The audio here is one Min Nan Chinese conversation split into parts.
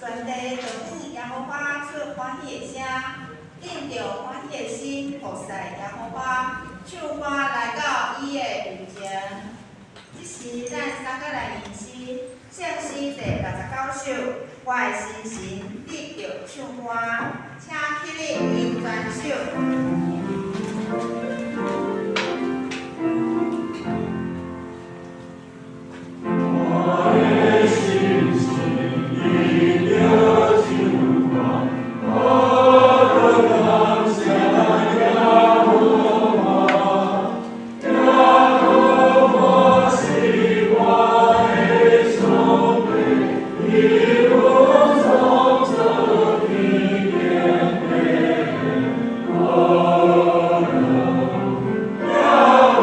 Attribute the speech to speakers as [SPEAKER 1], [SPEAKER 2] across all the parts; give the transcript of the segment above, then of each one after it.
[SPEAKER 1] 全地就向耶和華出歡喜的聲，恁著歡喜的心服侍耶和華，唱歌來到伊的面前。這時，咱三個來吟詩，聖詩第69首，我的心神得著唱歌，請起立吟全首。
[SPEAKER 2] 我的心神得著唱歌，我閣感謝耶和華，耶和華是我的上帝，伊阮創造天頂地，我耶和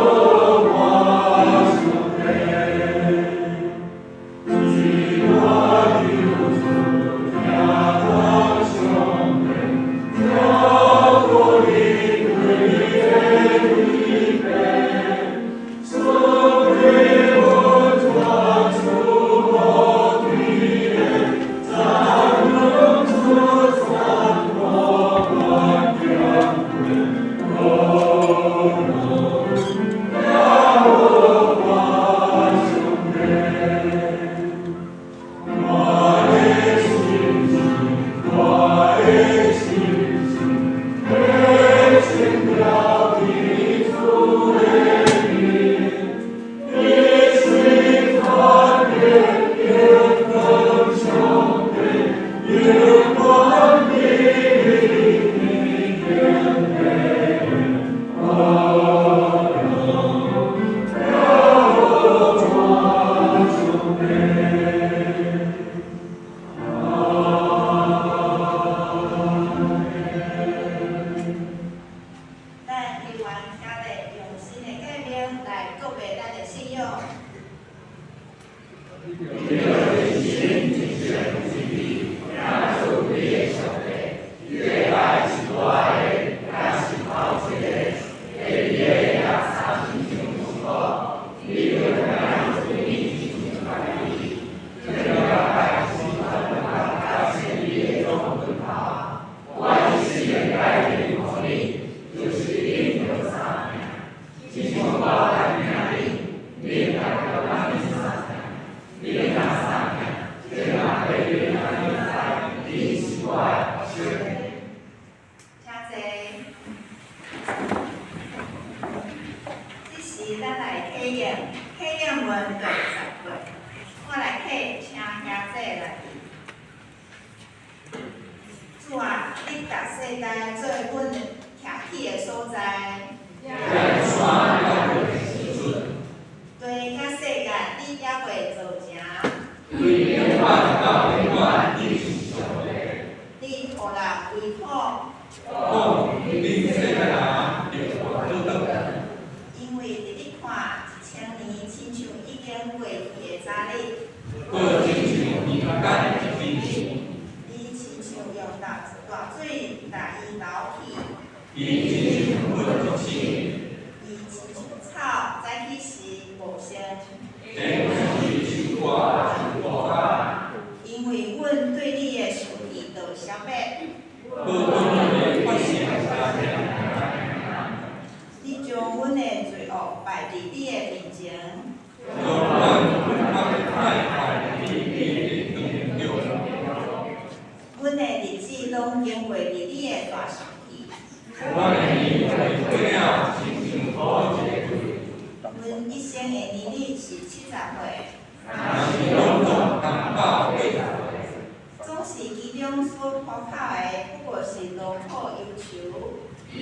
[SPEAKER 2] 華上帝。一我求助聽從上帝，照顧你對的預備，賜給阮全出無敵的，讚阮出山無關強權，耶和華上帝。我的心神，我的心神，提升了伫主的面，伊是全地榮光上帝，永遠伫天頂地，耶和華上帝。
[SPEAKER 1] 咱永遠徛咧用新的誡命來告白咱的信仰。
[SPEAKER 2] 你的心真正真理，耶穌你的上帝，你的愛是我的，也是頭一个，第二个也三親像是我，你的名做你親像家己，這個愛是全能甲聖你的總源頭，我一世的誡命予你，就是恁著三名，親像我來聽恁，恁也著按呢相疼，恁若相疼，這人會永遠知恁是我的學生。
[SPEAKER 1] 請坐。這時咱來啟應，啟應文第10句，我來啟，請兄弟來讀。主啊，你逐世代做阮徛起的所在，
[SPEAKER 2] 這山猶未生出，
[SPEAKER 1] 地佮世界你猶未造成，
[SPEAKER 2] 對永遠到永遠，你是上帝。
[SPEAKER 1] 你予人為土，
[SPEAKER 2] 講恁世界人著還倒轉。
[SPEAKER 1] 因為佇你看，1000年親像已經過去的早日，
[SPEAKER 2] 閣親像時間的一日，
[SPEAKER 1] 你親像用大大水共伊流去，
[SPEAKER 2] 伊親像粉一醒，
[SPEAKER 1] 伊親像草早起時無生。
[SPEAKER 2] 天是樹幹就枯乾，
[SPEAKER 1] 因為阮對你的想起就消滅，
[SPEAKER 2] 閣對你的發現也
[SPEAKER 1] 你將阮的罪惡擺佇你的面前，
[SPEAKER 2] 將咱違法的歹擺佇你的當中。
[SPEAKER 1] 阮的日子攏經過佇你的大想起，
[SPEAKER 2] 阮的年歲過了，親像土一个月，
[SPEAKER 1] 阮一生的年日是70歲，
[SPEAKER 2] 若是攏總達到80歲，
[SPEAKER 1] 總是其中所誇口的，不過是勞苦憂愁。
[SPEAKER 2] 伊一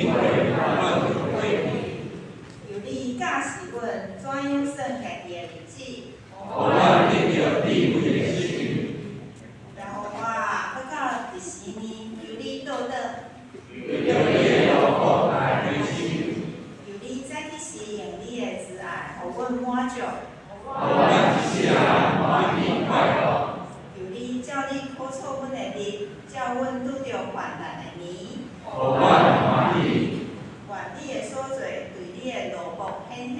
[SPEAKER 2] 定會予咱過去。
[SPEAKER 1] 求你教示阮怎樣算家己的日子，
[SPEAKER 2] 予咱得著智慧的心。
[SPEAKER 1] 耶和華，欲到佇時呢？求你倒轉，
[SPEAKER 2] 為著你的勞苦來回心，
[SPEAKER 1] 求你早起時用你的慈愛，予阮滿足。
[SPEAKER 2] 予咱一世人歡喜快樂。
[SPEAKER 1] 求你照你苦楚阮的日，照阮拄著患難的年，
[SPEAKER 2] 予阮歡喜。
[SPEAKER 1] 願你的所做對你的奴僕顯現。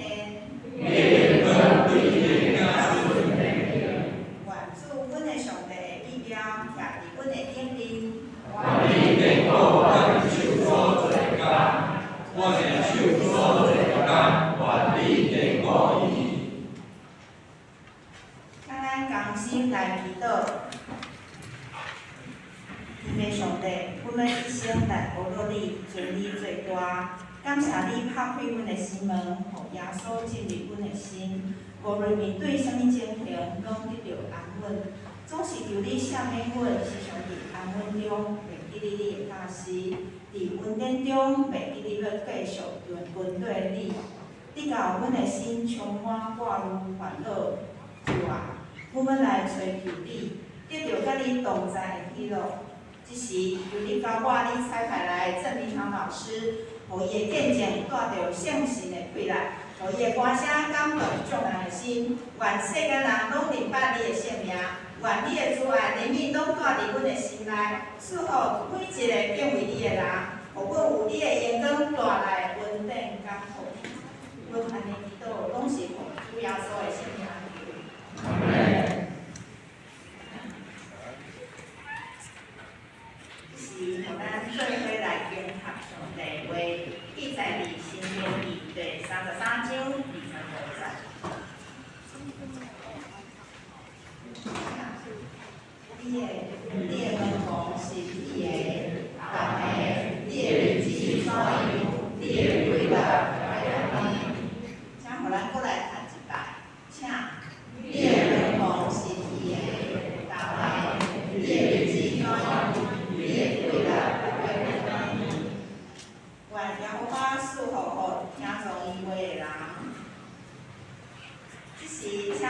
[SPEAKER 2] 你的榮對你的子孫顯現。
[SPEAKER 1] 願主阮的上帝的美妙，徛佇阮的頂面。
[SPEAKER 2] 願你堅固我的手所做的工，我的手所做的工，願你堅固伊。
[SPEAKER 1] 請咱同心來祈禱。天父上帝，阮欲一生來學樂你，尊你做大。感謝你拍開阮的心門，予耶穌進入阮的心。無論面對啥物情形，攏得著安穩。總是求你赦免阮，時常佇安穩中袂記得你的教示，佇恩典中袂記得欲繼續跟綴你。直到阮的心充滿掛慮煩惱。主啊，阮欲來揣求你，得著佮你同在的喜樂。這時，求你膏抹你差派來的鄭明堂老師，予伊的見證帶著聖神的氣力，予伊的歌聲感動眾人的心。願世間人攏認捌你的聖名，願你的慈愛憐憫攏住佇阮的心內，賜予每一个敬畏你的人，予阮有你的榮光帶來的恩典感福。阮按呢祈禱，攏是奉主耶穌的聖名求。
[SPEAKER 2] 阿們。
[SPEAKER 1] 這時，予咱做伙來研讀上帝話，記載佇申命記第33章25節。你的門房是鐵的，銅的，你的日子怎樣，你的規律會按呢？請予咱閣來讀一擺，請。你的門房是鐵的，銅的，你的日子怎樣，你的規律會按呢？願耶和華賜福予聽從伊話的人。這時，請。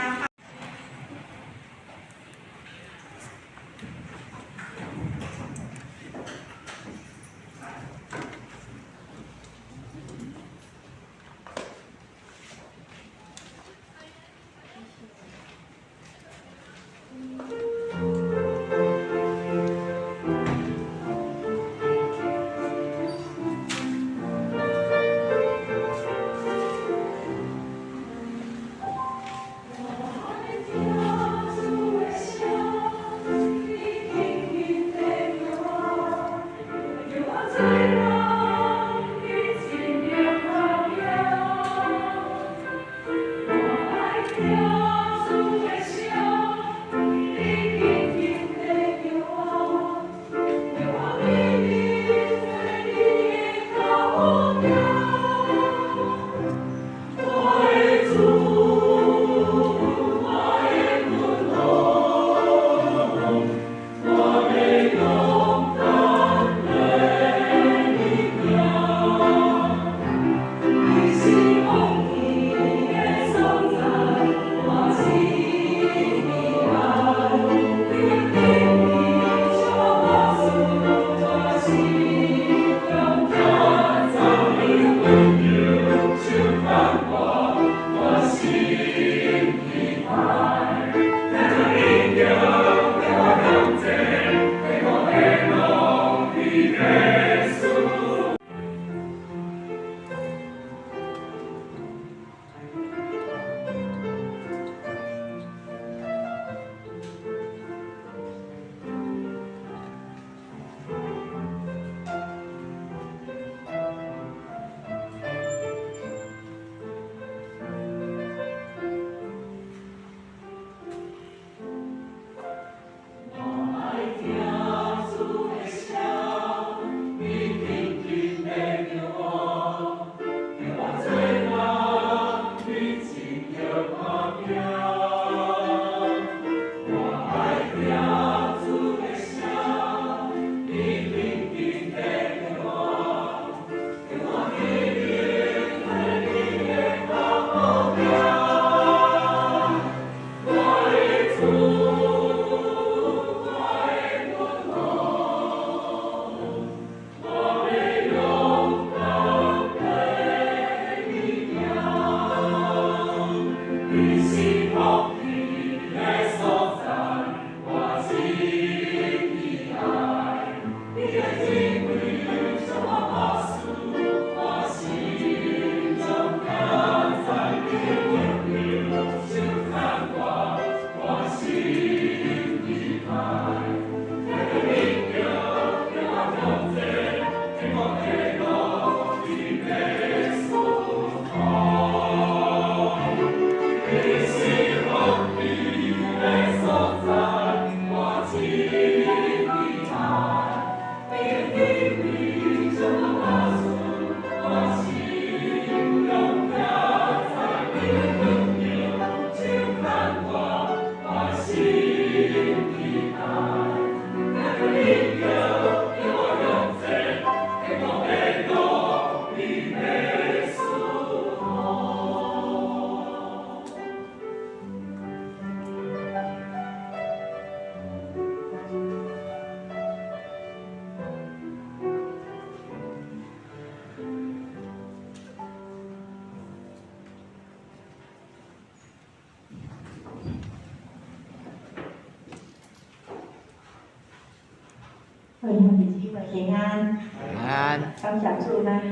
[SPEAKER 3] 兄弟姊妹平安，
[SPEAKER 2] 平安。
[SPEAKER 3] 感謝主，咱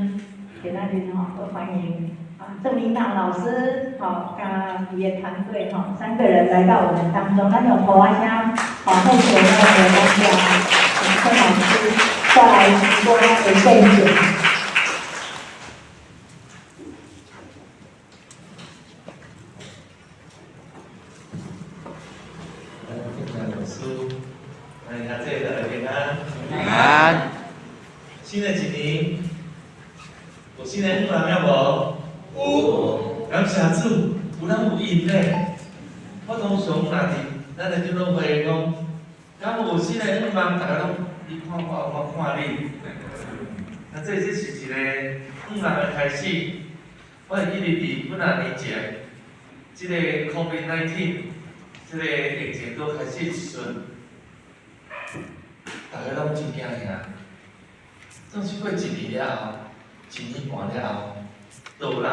[SPEAKER 3] 今仔日吼，閣歡迎啊鄭明朗老師，吼，佮伊的團隊吼，三個人來到我們當中，咱用鼓仔聲，好，獻上咱的感謝，鄭老師帶來詩歌的見證。
[SPEAKER 4] 老師，歡迎阿姐來平安。
[SPEAKER 2] 平安。
[SPEAKER 4] 新的一年，有新的願望了無？有。感謝主，有人有應咧。我通常若佇咱的長老會講，敢有新的願望，逐家攏你看我，我看你。啊，這是一個願望的開始。我會記得佇幾若年前，這個 COVID-19 這個疫情剛開始的時陣，逐家攏真驚嚇。總是過一年了後，一年半了後，就有人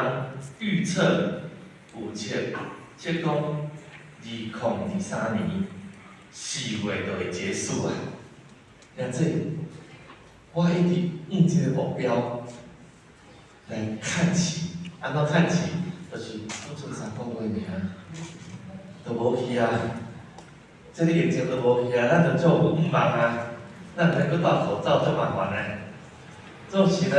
[SPEAKER 4] 預測有測測講，2023年4月就會結束啊。兄弟，我一直用這個目標來看齊，按怎看齊？就是閣剩3個月爾，就無去啊。這個疫情就無去啊，咱就足有願望啊。咱毋免閣戴口罩，足麻煩的。總是呢，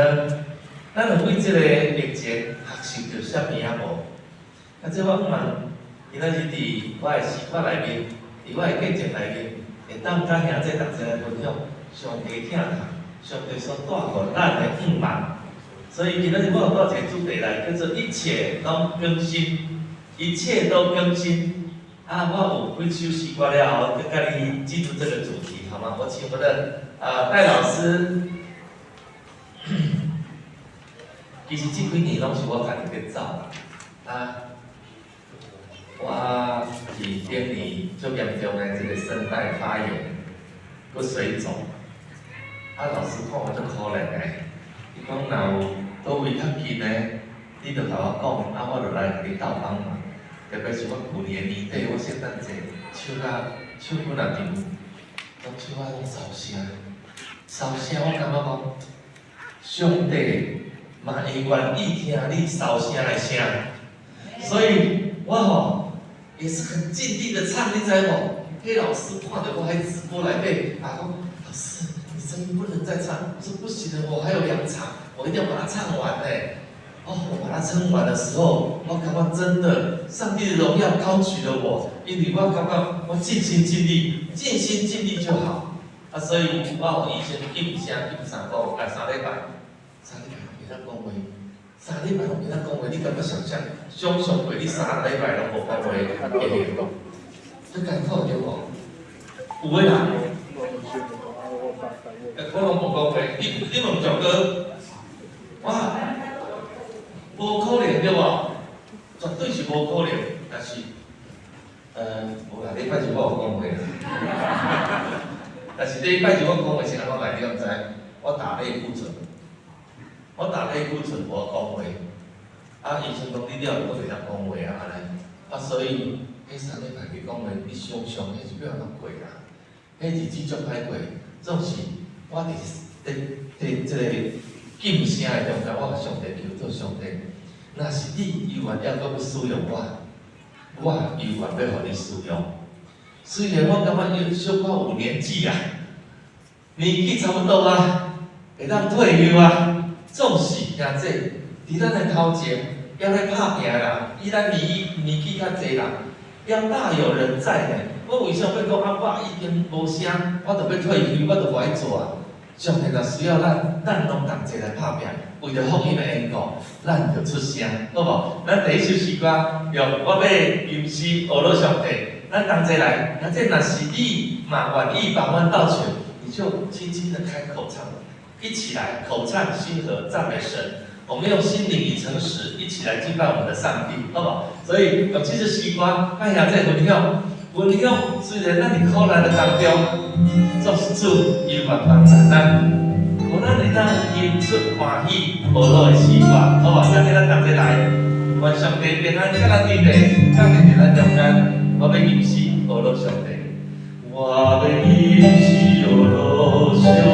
[SPEAKER 4] 咱有為這個疫情學習著啥物仔無？啊，這我希望今仔日佇我的詩歌內面，佇我的見證內面，會當佮兄弟同齊來分享上帝疼痛，上帝所帶予咱的願望。所以今仔日我有帶一個主題來，叫做一切攏更新，一切都更新。啊，我有幾首詩歌了後，閣佮你進入這個主題，好嗎？我請我的戴老師。其實這幾年攏是我家己咧走啦，啊，我佇頂年足嚴重的這個聲帶發炎，閣水腫，啊，老師看我足可憐的，伊講若有佗位較近的，你就共我講，啊，我就來共你鬥幫忙。特別是我舊年年底，我聖誕節唱甲唱幾若場，攏唱甲攏燒聲，燒聲，我感覺講，上帝嘛會願意聽你燒聲的聲，所以我吼也是很盡力的唱，你知無？彼老師看著我彼直播內底，啊講，老師，你聲音不能再唱，我說不行了，我還有2場，我一定要把它唱完嘞。哦，我把它撐完的時候，我感覺真的，上帝的榮耀高舉了我，因為我感覺我盡心盡力，盡心盡力就好。啊，所以我予醫生禁聲禁3個月，3禮拜，3禮拜袂當講話，3禮拜攏袂當講話，你敢欲想像？想像過你3禮拜攏無講話，會無？足艱苦對無？有的人，可能無講話，你問長哥，哇，無可能對無？絕對是無可能，但是，無啦，禮拜日我有講話啦。但是禮拜日我講話是按怎來？你敢知？我打類固醇，我打類固醇無講話。啊，醫生講你了後閣袂當講話啊，按呢。啊，所以彼3禮拜袂講話，你想像彼是欲按怎過啦？彼日子足歹過，總是我佇這個禁聲的中間，我共上帝求，做上帝，若是你猶原猶閣欲使用我，我猶原欲予你使用。雖然我感覺有小可有年紀啊，年紀差不多啊，會當退休啊，總是兄弟，佇咱的頭前，猶咧拍拚的人，比咱年紀較濟人，猶大有人在呢。我為啥欲講啊？我已經無聲，我就欲退休，我就無愛做啊。上帝若需要咱，咱攏同齊來拍拚，為著福音的緣故，咱就出聲，好無？咱第一首詩歌用我欲吟詩學樂上帝，咱同齊來。那這若是你嘛願意幫阮鬥唱，你就輕輕的開口唱，一起來口唱心和讚美神。我們用心靈與誠實一起來敬拜我們的上帝，好無？所以用這首詩歌，咱兄弟分享，分享。雖然咱佇苦難的當中，總是主猶原幫助咱，予咱會當吟出歡喜歡樂的詩歌，好無？今日咱同齊來，願上帝平安，佮咱佇咧，降臨佇咱中間。我欲吟詩學樂上帝，我欲吟詩學樂上。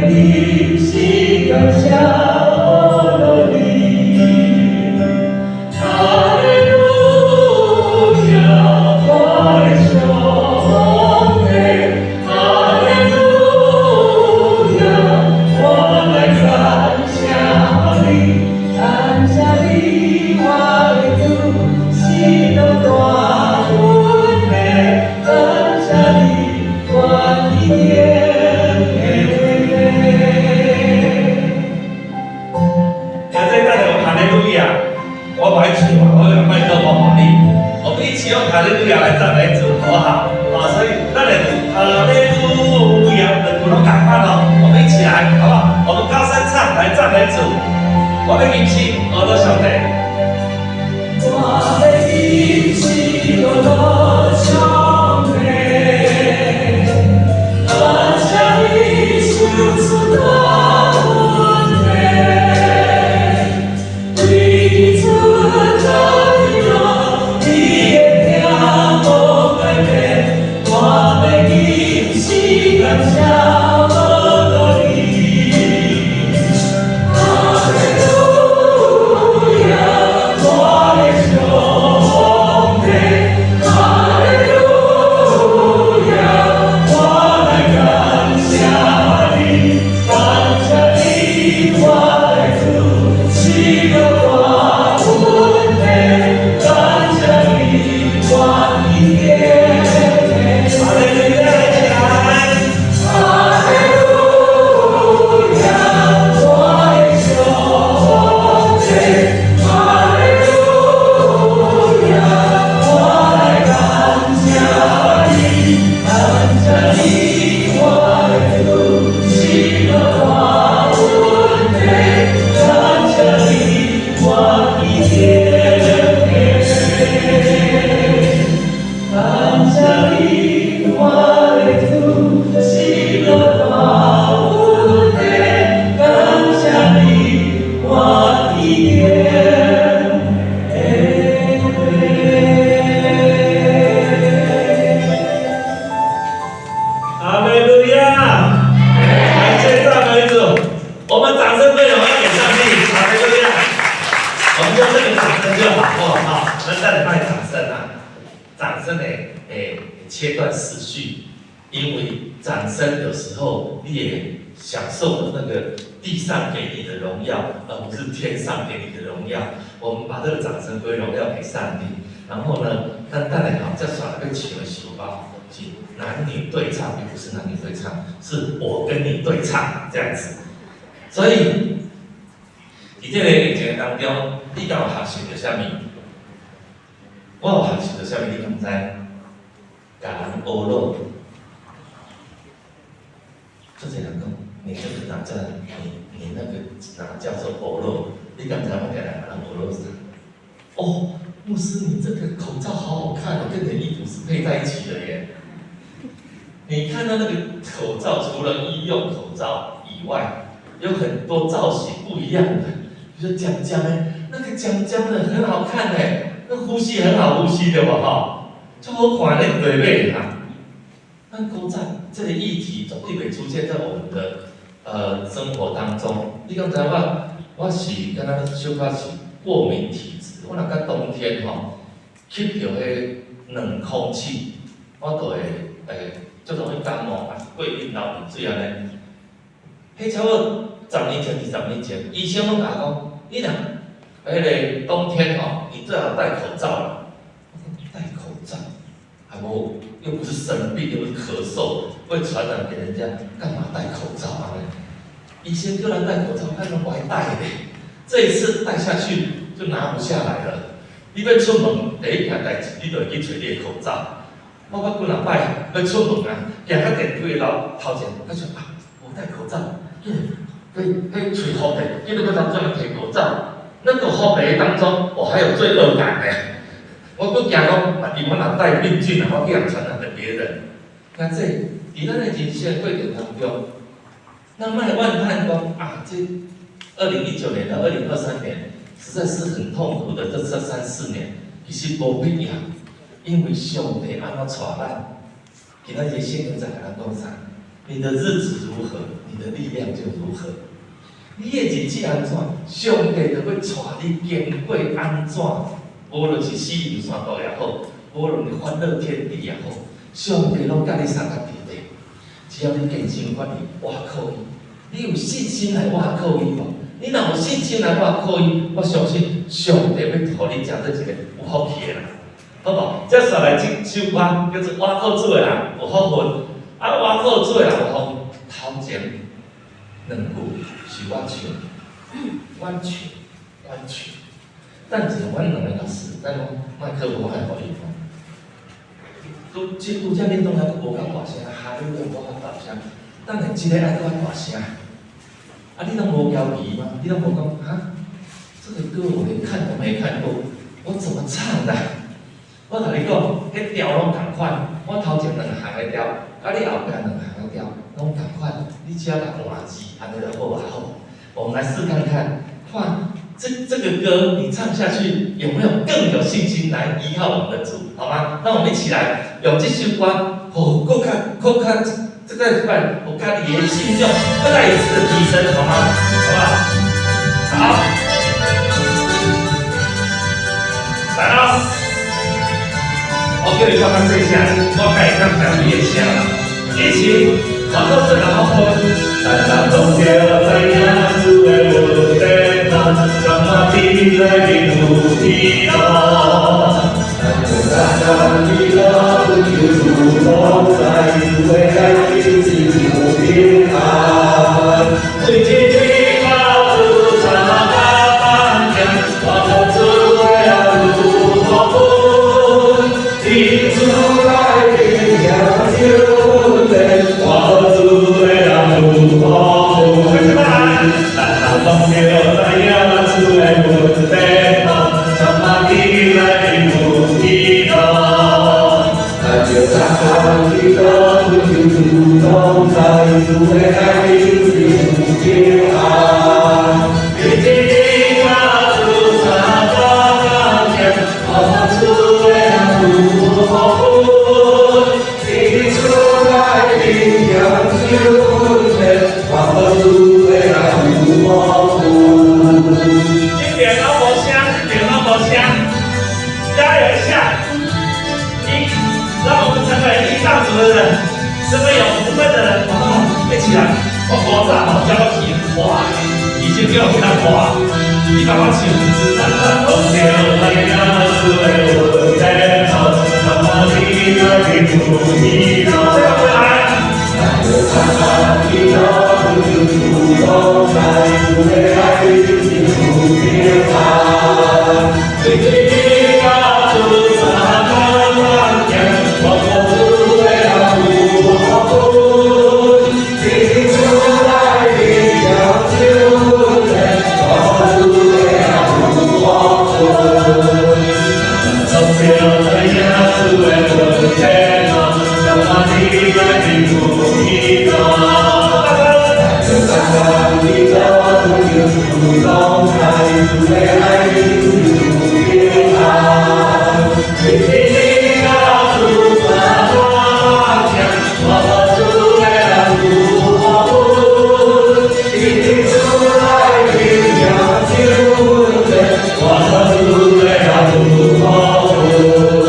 [SPEAKER 2] 入时感谢予你。哈利路亚，我的上帝，哈利路亚，我來感謝你，感謝你，我的主，是落大恩典，感謝你，願意的。
[SPEAKER 4] 现在大家有哈利路亞，我無愛唱啊，我用麥克風予你，我們一起用哈利路亞來讚美主，好不好？好，所以咱來哈利路亞，兩句攏仝款哦，我們一起來，好不好？我們高聲唱來讚美主，我欲入心，我的上帝。
[SPEAKER 2] 我的心是落上帝，感謝你賞賜大恩典，對出到地落，你的疼無改變，我欲入時感謝予你。哈利路亞，我的上帝，哈利路亞，我來感謝你，感謝你，我的主，是落大恩典，感謝你，願意的。
[SPEAKER 4] 哈利路亞，一起來。
[SPEAKER 2] 哈利路亞，我的上帝，哈利路亞，我來感謝你，感謝你，我的主，是落大恩典，感謝你，願意的。感謝你，我的主，是落大恩典，感謝你，願意的。
[SPEAKER 4] 哈利路亞，感謝讚美主，我們掌聲歸榮耀給上帝，哈利路亞。我們用這個掌聲就好，好不好？那再來賣掌聲啊！掌聲呢，會切斷思緒，因為掌聲有時候你也享受了那個地上給你的榮耀，而不是天上給你的榮耀。我們把這個掌聲歸榮耀給上帝。然後呢，咱等下吼，再煞來欲唱的首歌是男女對唱，並不是男女對唱，是我跟你對唱這樣子。所以，佇這個疫情當中，你敢有學習著啥物？我有學習著啥物？你敢知？共人呵咾。足濟人講，你這個哪叫你那個哪叫做呵咾？你敢知我定定共人呵咾啥？哦，牧師，你這個口罩好好看哦，跟你的衣服是配在一起的耶。你看到那個口罩，除了醫用口罩以外，有很多造型不一樣的，比如說漿漿的，那個漿漿的很好看哎，那呼吸很好呼吸的嘛哈，足好看咧對買哈。咱古早這個議題絕對袂出現在我們的生活當中。你敢知我是敢若小可是過敏體質，我若到冬天吼，吸著彼冷空氣，我就會足容易感冒，抑是過敏流鼻水按呢。彼差不多10年前、20年前，醫生攏共我講，你若彼个冬天吼，你最好戴口罩啦。我講戴口罩，啊無又不是生病，又不是咳嗽，會傳染給人家，幹嘛戴口罩啊？醫生叫咱戴口罩，咱攏無愛戴咧。這一次戴下去就拿不下來了。你欲出門，第一件代誌，你就會去揣你的口罩。我捌幾若擺欲出門啊，行到電梯樓頭前，我想啊，無戴口罩，彼彼喙呼咧，彼個閣當做提口罩。那個呼鼻當中，我還有罪惡感呢。我閣驚講，萬一我若帶病菌啊，我去予傳染給別人。那這佇咱的人生過程當中，咱莫怨嘆講啊，這2019年到2023年，實在是很痛苦的這三四年，其實無必要，因為上帝按怎帶咱？今仔日聖經在共咱講啥？你的日子如何，你的力量就如何。你的日子按怎，上帝就欲帶你經過按怎。無論是死蔭山谷也好，無論是歡樂天地也好，上帝攏佮你相佮佇咧。只要你堅心決意，倚靠伊，你有信心來倚靠伊無？你若有信心來倚靠伊，我相信上帝欲予你成做一個有福氣的人，好無？接下來這首歌叫做《倚靠主的人有福分》，啊，倚靠主的人有福分。頭前兩句是我唱，阮唱，阮唱。等一下，阮兩個老師，咱麥克風愛予伊。拄這拄才恁攏還閣無夠大聲，哈利路亞無夠大聲。等下這個愛閣較大聲。啊，你攏無猶豫嗎？你攏無講啊？這個歌我連看都沒看過，我怎麼唱的？我共你講，彼調攏仝款，我頭前兩行的調，佮你後壁兩行的調攏仝款，你只要共換字，按呢就好啊好。我們來試看看，看這個歌你唱下去有沒有更有信心來依靠我們的主，好嗎？讓我們一起來用這首歌，予閣較閣較這個禮拜，予家己的信仰閣再一次的提升，好嗎？好不好？好，來咯！我叫你放較細聲，我較會當聽你的聲啦。一起，我做這個好好。
[SPEAKER 2] 咱咱攏著知影主的恩典，充滿佇內面有喜樂。咱咱喜樂有主同在，主的愛真有平安。對這天到主三更行，我靠主的人有福分，佇主內面享受恩典，我靠主的人有福分。咱咱攏著知影主的恩典，充滿佇內面有喜樂。咱著咱咱喜樂有主同在，主的愛真有平安。對這天到主三更行，我靠主的人有福分，佇主內面享受恩典，我靠主的人有福分。
[SPEAKER 4] 這邊攏無聲，這邊攏無聲，加油一下！一，讓我們成為依靠主的人，成為有福分的人，好不好？一起來！我古早吼教我唱歌，以前叫我去當歌，你共我唱。
[SPEAKER 2] 咱咱攏著知影主的恩典，充滿佇內面有喜樂。
[SPEAKER 4] 這個回來。
[SPEAKER 2] 咱咱喜樂有主同在，主的愛真有平安。對這天到主三更行，我靠主的人有福分，佇主內面享受恩典，我靠主的人有福分。咱攏著知影主的恩典，充滿佇內面有喜樂。咱咱喜樂有主同在，主的愛真有平安。對這天到主三更行，我靠主的人有福分，佇主內面享受恩典，我靠主的人有福分。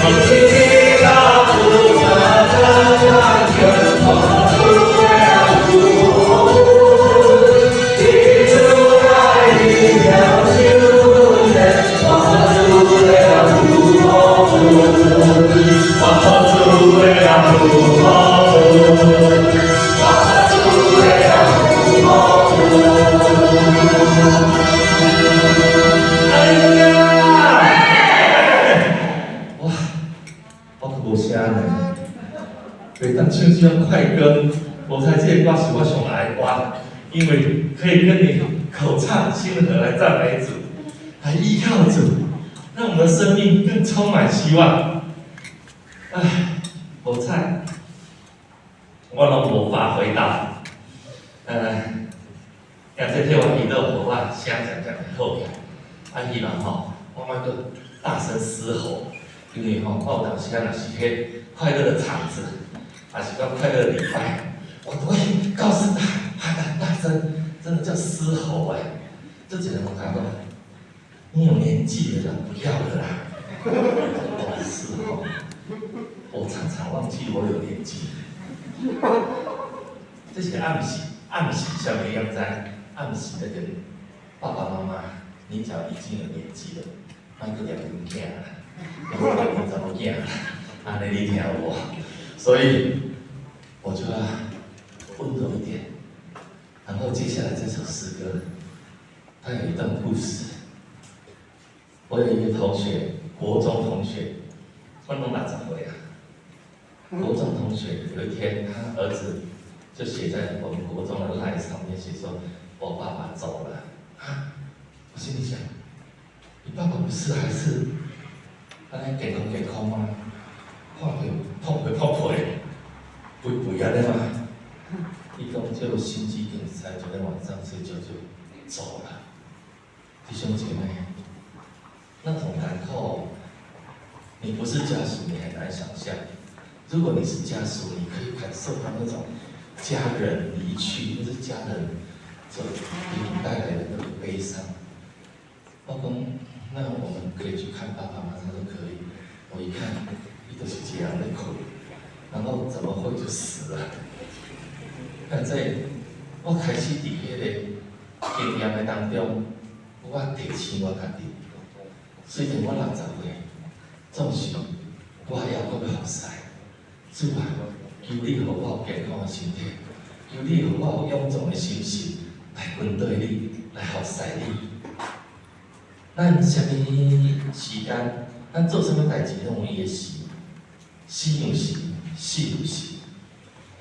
[SPEAKER 2] 佇這天到主三更行，我靠主的人有福分，佇主內面享受恩典，我靠主的人有福分，我靠主的人有福分，我靠主的人有福分。
[SPEAKER 4] 哎呀！哇，我閣無聲呢，袂當唱這種快歌。我猜這個歌是我上愛的歌，因為可以跟你口唱心和來讚美主，來依靠主，讓我們的生命更充滿希望。唉，無彩，我攏無法回答。今這替我祈禱，予我聲漸漸會好起來。啊，希望吼，我莫閣大聲嘶吼，因為吼，我有當時啊，若是彼快樂的場子，抑是講快樂的禮拜，我都會高聲喊得很大聲，真的叫嘶吼哎！這幾個人我講，你有年紀了啦，不要了啦。哦，是哦，我常常忘記我有年紀。這是暗示，暗示啥物樣在？暗示那個爸爸媽媽，你只要已經有年紀了，莫閣念阮囝啦，莫閣念查某囝啦，按呢你聽有無？所以我就要溫柔一點。然後接下來這首詩歌，它有一段故事。我有一個同學，國中同學，我攏60歲啊。國中同學有一天，他兒子就寫在我們國中的 LINE 上面寫說：“我爸爸走了。”啊，我心裡想，你爸爸不是還是按呢健康健康嗎？看著碰皮碰皮，肥肥按呢嗎？伊講就心肌梗塞，昨天晚上睡覺就走了。弟兄姐妹，那種難過，你不是家屬，你很難想象。如果你是家屬，你可以感受到那種家人離去，或是家人所給你帶來的那個悲傷。我講，那我們可以去看爸爸嗎？他說可以。我一看，伊就是一個人咧睏，然後怎麼會就死了？但在我開始佇彼個經驗的當中，我提醒我家己，雖然我60歲，總是我還猶閣欲服侍。主啊，求你予我有健康的身體，求你予我有勇壯的心志來跟隨你，來服侍你。咱啥物時間，咱做啥物代誌攏有伊的時，生有時，死有時。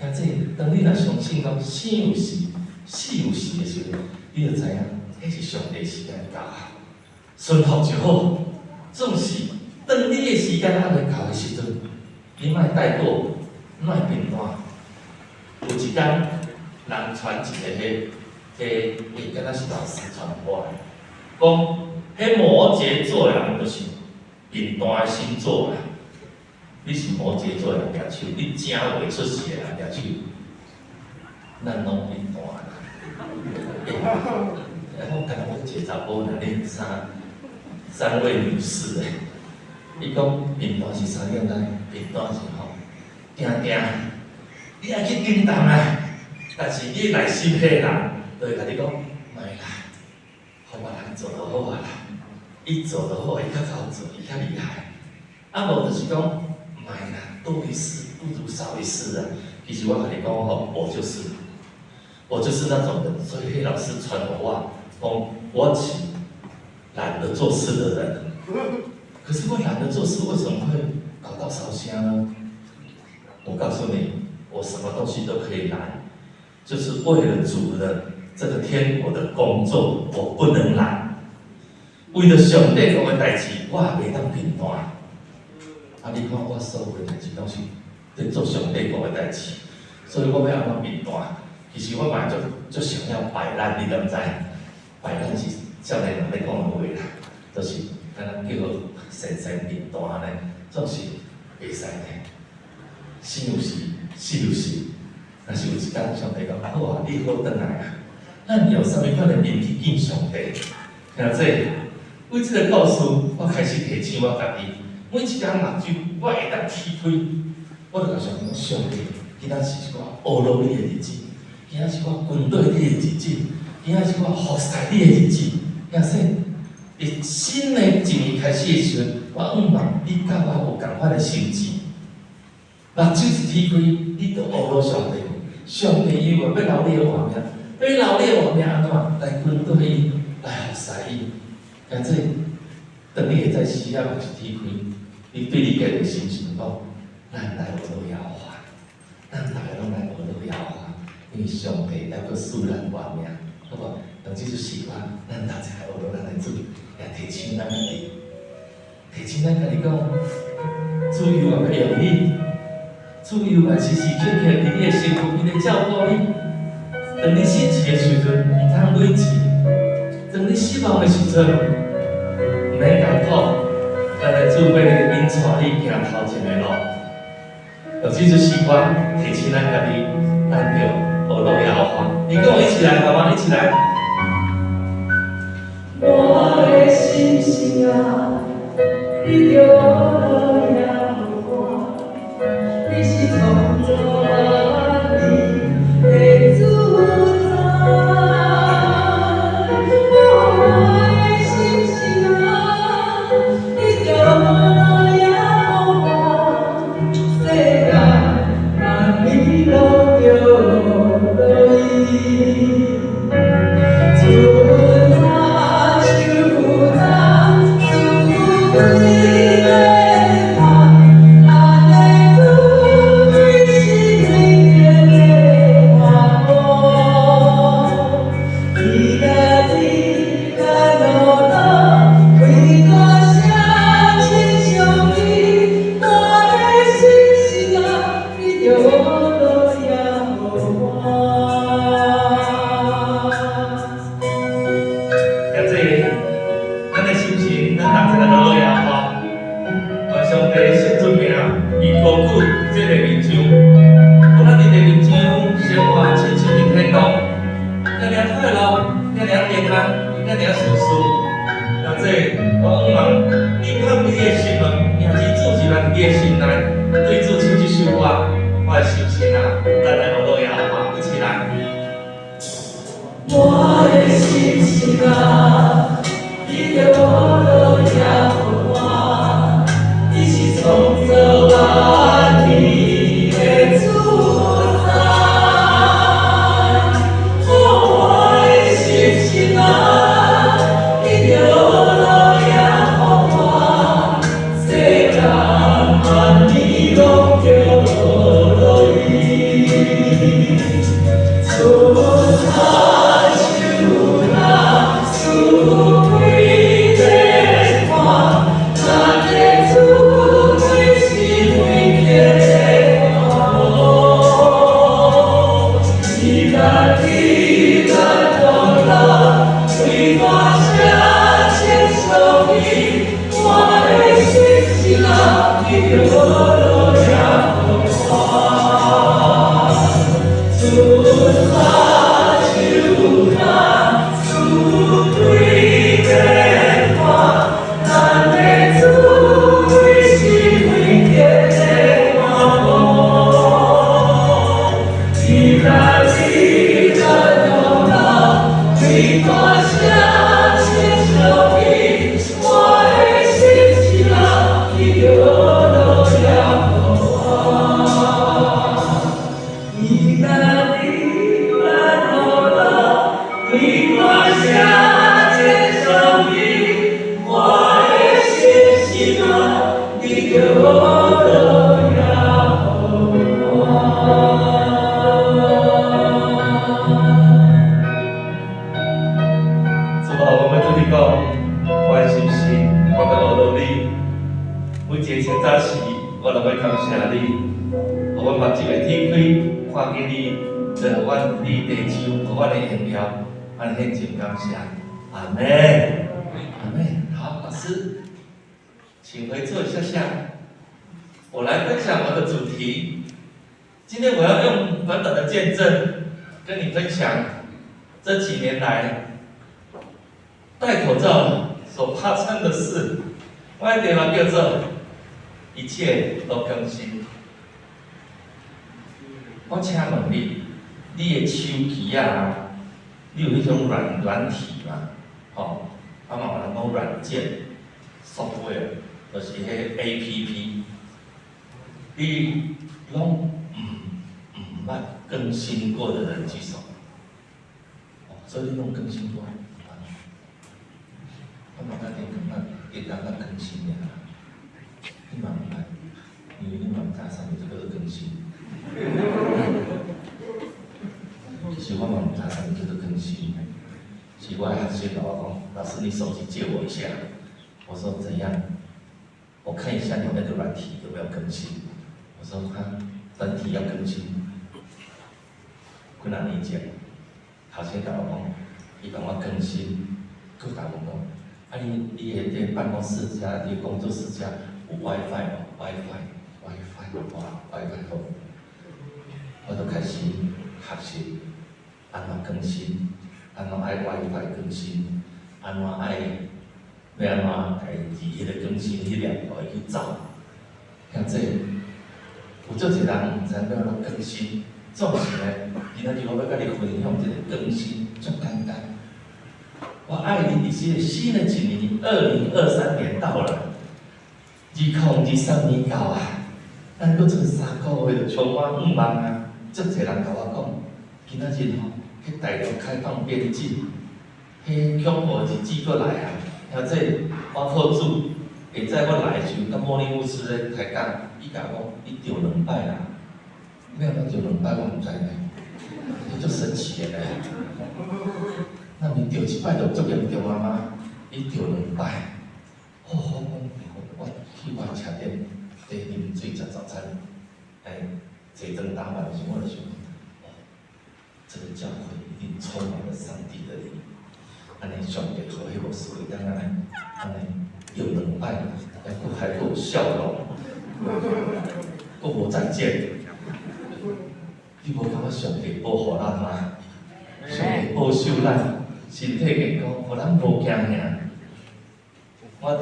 [SPEAKER 4] 兄弟，當你若相信講生有時，死有時的時陣，你就知影，彼是上帝時間到啊，順服就好。總是當你的時間還未到的時陣，你莫怠惰，莫貧惰。有一工，人傳一个彼，彼，伊敢若是老師傳予我的，講彼摩羯座的人就是貧惰的星座啦。你是摩羯座的人舉手，你正月出世的人舉手，咱攏貧惰啦。欸，我敢若阮一個查某爾，恁三位女士欸，伊講貧惰是啥物呢？貧惰是吼，定定你愛去叮當啊，但是你內心彼個人就會共你講，莫啦，予別人做就好啊啦，伊做就好，伊較𠢕做，伊較厲害。啊無就是講，莫啦，多一事不如少一事啊。其實我共你講吼，我就是那種人，所以彼老師傳予我，講我是懶得做事的人。可是我懶得做事，為什麼會搞到燒聲呢？我告訴你，我什麼東西都可以懶，就是為了主的這個天國的工作，我不能懶。為了上帝國的代誌，我也袂當貧惰。啊，你看我所有的代誌攏是佇做上帝國的代誌，所以我欲按怎貧惰？其實我嘛足足想要擺爛，你敢知？擺爛是少年人咧講的話啦，就是敢若叫做神神貧惰按呢，總是袂使呢。生有時，死有時。若是有一工上帝講，好啊，你好轉來啊，咱用啥物款的面去見上帝？兄弟，為這個故事，我開始提醒我家己，每一工目睭我會當起開，我就共上帝講，上帝，今仔是我學你的日子，今仔是我跟隨你的日子，今仔是我服侍你的日子。兄弟，佇新的一年開始的時陣，我向望你佮我有仝款的心志。目睭一起開，你就學落上帝，上帝伊話欲留你的活命，欲留你的活命按怎來跟隨伊，來服侍伊。兄弟，當你會在死啊目睭起開，你對你家己的心情講，咱來學耶和華，咱逐个攏來學耶和華，因為上帝猶閣賜咱活命，好無？當這首詩歌，咱大家來學咱的主，也提醒咱家己，提醒咱家己講，主猶原欲用你，主猶原時時刻刻佇你的身軀邊咧照顧你。當你失志的時陣，毋通累志；當你失望的時陣，毋免艱苦，咱的主欲引帶你行頭前的路。用這首詩歌提醒咱家己，咱著。起來。
[SPEAKER 2] 我的心事啊，你著學耶和華，你是創造萬年的主宰。我的心事啊，你著學耶和華，世間萬年攏著學伊。春早秋早，四季變化，咱的主是永遠的盼望。伊家己咱樂樂，開大聲親像伊，我的心事啊，你著學耶和華。
[SPEAKER 4] 兄弟，咱的心情，咱同齊來學耶和華，願上帝聖尊名伊高舉佇這個面上，予咱佇地面上生活親像佇天堂，遐爾快樂，遐爾平安，遐爾順遂。兄弟，我向望你拍開你的心門，迎接主進來佇你的心內，對主唱這首歌，我的心情啊，咱來學耶和華，一起來。
[SPEAKER 2] 我的心事啊，你著學耶和華，伊是創造萬年的主宰。我的心事啊，你著學耶和華，世間萬年攏著學伊。春夏秋冬，四季變化，咱的主是永遠的盼望。伊家己咱同樂，開大聲稱頌伊，我的心事啊，你著學耶和華。春夏秋冬，四季變化，咱的主是永遠的盼望。伊家己咱同樂，開大聲稱頌伊，我的心事啊，你著學耶和華。伊家己咱同樂，開大聲稱頌伊，我的心事啊，你著學耶和華。
[SPEAKER 4] 主啊，我欲對你講，我的心事，我欲學你。每一個清早時，我攏欲感謝你，予阮目睭會天開，看見你，就予阮你地上，予阮的榮耀，按呢獻上感謝。阿們，阿們。好，老師，請回座一下下。我來分享我的主題。今天我要用短短的見證，跟你分享這幾年來戴口罩所發生的事。我的題目叫做一切都更新。我請問你，你的手機啊，你有彼種軟體嗎？吼，啊嘛有人講軟件，software，就是彼 APP，你攏毋捌更新過的人舉手。哦，所以你攏更新過？我嘛甲你感覺會當較更新爾。你嘛毋捌，因為你嘛毋知啥物叫做更新。其實我嘛毋知啥物叫做更新。是我的學生共我講，老師你手機借我一下。我說怎樣？我看一下你那個軟體有沒有更新。我說他軟體要更新，幾若年前，學生共我講，伊幫我更新，閣共我講，啊你的這辦公室遮，你工作室遮有 WiFi 無？WiFi，WiFi，哇，WiFi 好，我就開始學習按怎更新，按怎愛 WiFi 更新，按怎愛欲按怎共伊佇彼个更新彼粒會去走，兄弟，有足濟人毋知影欲按怎更新，總是呢，今仔日我欲佮你分享這个更新，足簡單。我愛你佇這个新的一年，2023年到了，2023年到啊，咱閣賰3個月就充滿願望啊！足濟人共我講，今仔日吼，彼大陸開放邊境，彼恐怖日子閣來啊！兄弟，我靠主，會早我來的時陣，佮莫尼牧師咧開講，伊共我講，伊著兩擺啦，欲按怎著兩擺我毋知呢，伊足神奇的呢。若毋是著一擺就足嚴重啊嗎？伊著兩擺，好好講，我去我車店佇啉水食早餐，哎，坐妝打扮的時陣，我就想，哦，這個教會一定充滿了上帝的靈。按呢，上帝予彼牧師會當按呢，按呢著兩擺，還閣還閣有笑容，閣無再見。你無感覺上帝保護咱嗎？上帝保守咱身體健康，予咱無驚嚇。我佇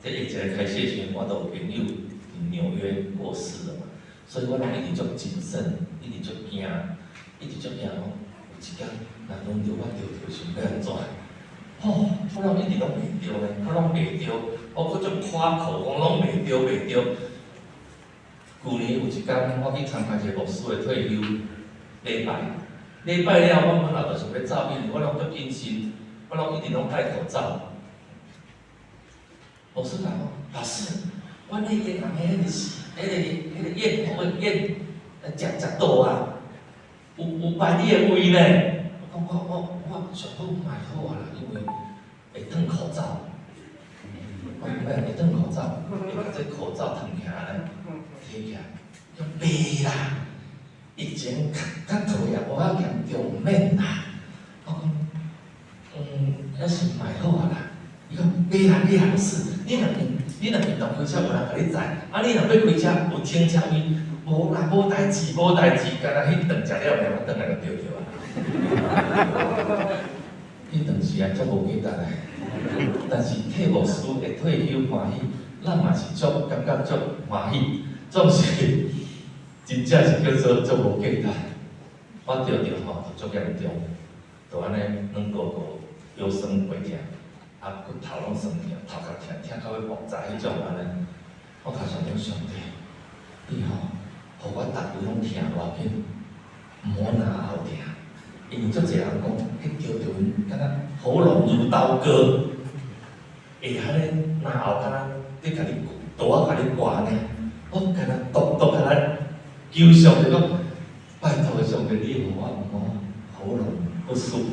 [SPEAKER 4] 這疫情開始的時陣，我都有朋友佇紐約過世了嘛，所以我攏一直足謹慎，一直足驚，一直足驚講，有一工若輪著我著著想欲按怎？吼，我攏一直攏袂著呢，我攏袂著，我閣足誇口講攏袂著袂著。舊年有一工，我去參加一個牧師的退休禮拜，禮拜了，我本來就想欲走，因為我攏足謹慎，我攏一直攏戴口罩。牧師共我講，老師，阮彼間人彼個是，彼個宴會宴，食食倒啊，有排你的位呢。我講我上好莫好啊啦，因為會褪口罩。我講會褪口罩，會共這口罩褪起來呢，提起來，講袂啦，疫情較較退啊，無遐嚴重，毋免啦。我講，還是莫好啊啦。伊講袂啦袂啦，老師，你若運動開車無人共你載，啊你若欲開車有停車位，無啦無代誌無代誌，干焦彼頓食了爾，我轉來就著著啊。彼頓時啊，足無價值的，但是替牧師會退休歡喜，咱嘛是足感覺足歡喜，總是真正是叫做足無價值。我著著吼就足嚴重，就按呢軟糊糊腰酸背疼，啊骨頭攏酸疼，頭殼疼，疼到欲爆炸彼種按呢。我共上帝講，上帝，你吼，予我逐日攏疼無要緊，毋好嚨喉疼。因為足濟人講，彼著著敢若喉嚨如刀割，會按呢嚨喉敢若佇共你刀仔共你割呢。我敢若獨獨敢若求上帝講，拜託上帝，你予我毋好喉嚨不舒服。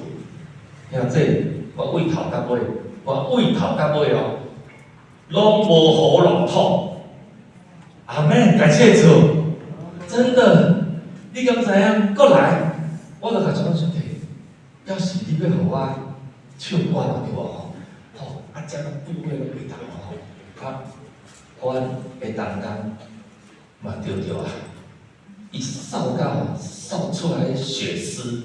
[SPEAKER 4] 兄弟，我對頭到尾，我對頭到尾哦，攏無喉嚨痛。阿們，感謝主，真的，你敢知影？閣來，我就共上帝講，上帝，表示你欲予我唱歌嘛對無吼？吼，啊，這個部位攏袂當吼，啊，阮的同工嘛著著啊，伊嗽到吼，嗽出來血絲，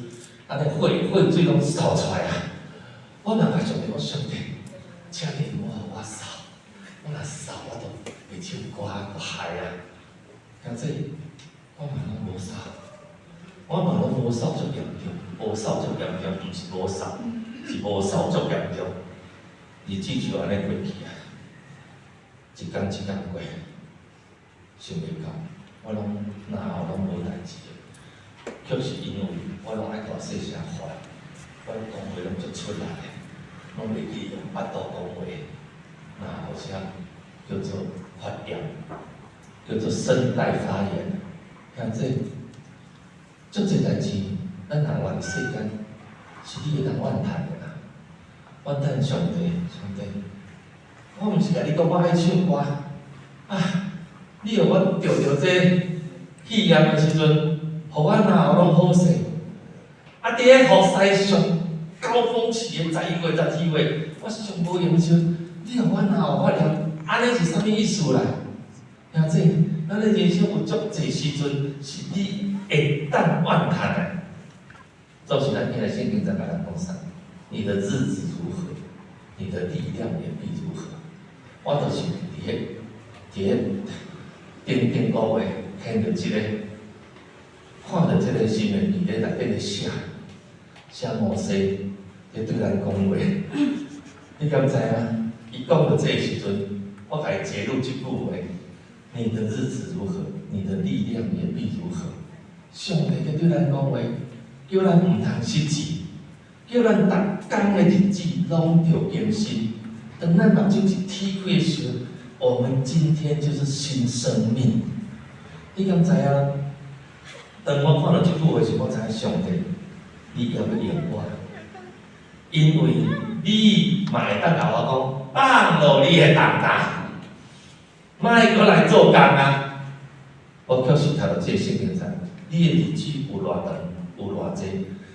[SPEAKER 4] 按呢血血水攏嗽出來啊！我嘛共上帝講，上帝，請你毋好予我嗽，我若嗽我就袂唱歌，就害啊！兄弟，我嘛攏無嗽，我嘛攏無嗽足嚴重，無嗽足嚴重，毋是無嗽，是無嗽足嚴重。日子就按呢過去啊，一工一工過，想袂到，我攏嚨喉攏無代誌的，卻是因為我攏愛大細聲喊，我講話攏足出力的，攏袂記用腹肚講話，嚨喉才叫做發炎，叫做聲帶發炎。兄弟，足濟代誌，咱人活佇世間，是你會當怨嘆的啦，怨嘆上帝，上帝，我毋是共你講我愛唱歌，啊，你予我著著這肺炎的時陣，予我嚨喉攏好勢，啊，佇咧服侍上高峰期的11月、12月，我上無閒的時陣，你予我嚨喉發炎，按呢是啥物意思啦？兄弟，咱的人生有足濟時陣是你會當怨嘆的，做是咱聽來聖經在共咱講啥？你的日子如何，你的力量也必如何。我就是佇彼頂頂個月聽著這個，看著這個申命記咧內底咧寫，寫摩西咧對咱講話，你敢知影？伊講到這个時陣，我共伊節錄這句話：你的日子如何，你的力量也必如何。上帝咧對咱講話，叫咱毋通失志，叫咱逐工的日子攏著更新。當咱目睭一鐵開的時陣，我們今天就是新生命。你敢知影？當我看到這句話時，我知影上帝，你猶欲用我，因為你嘛會當共我講，放落你的擔擔，莫閣來做工啊！我確實讀著這個聖經知，你的日子有偌長，有偌濟，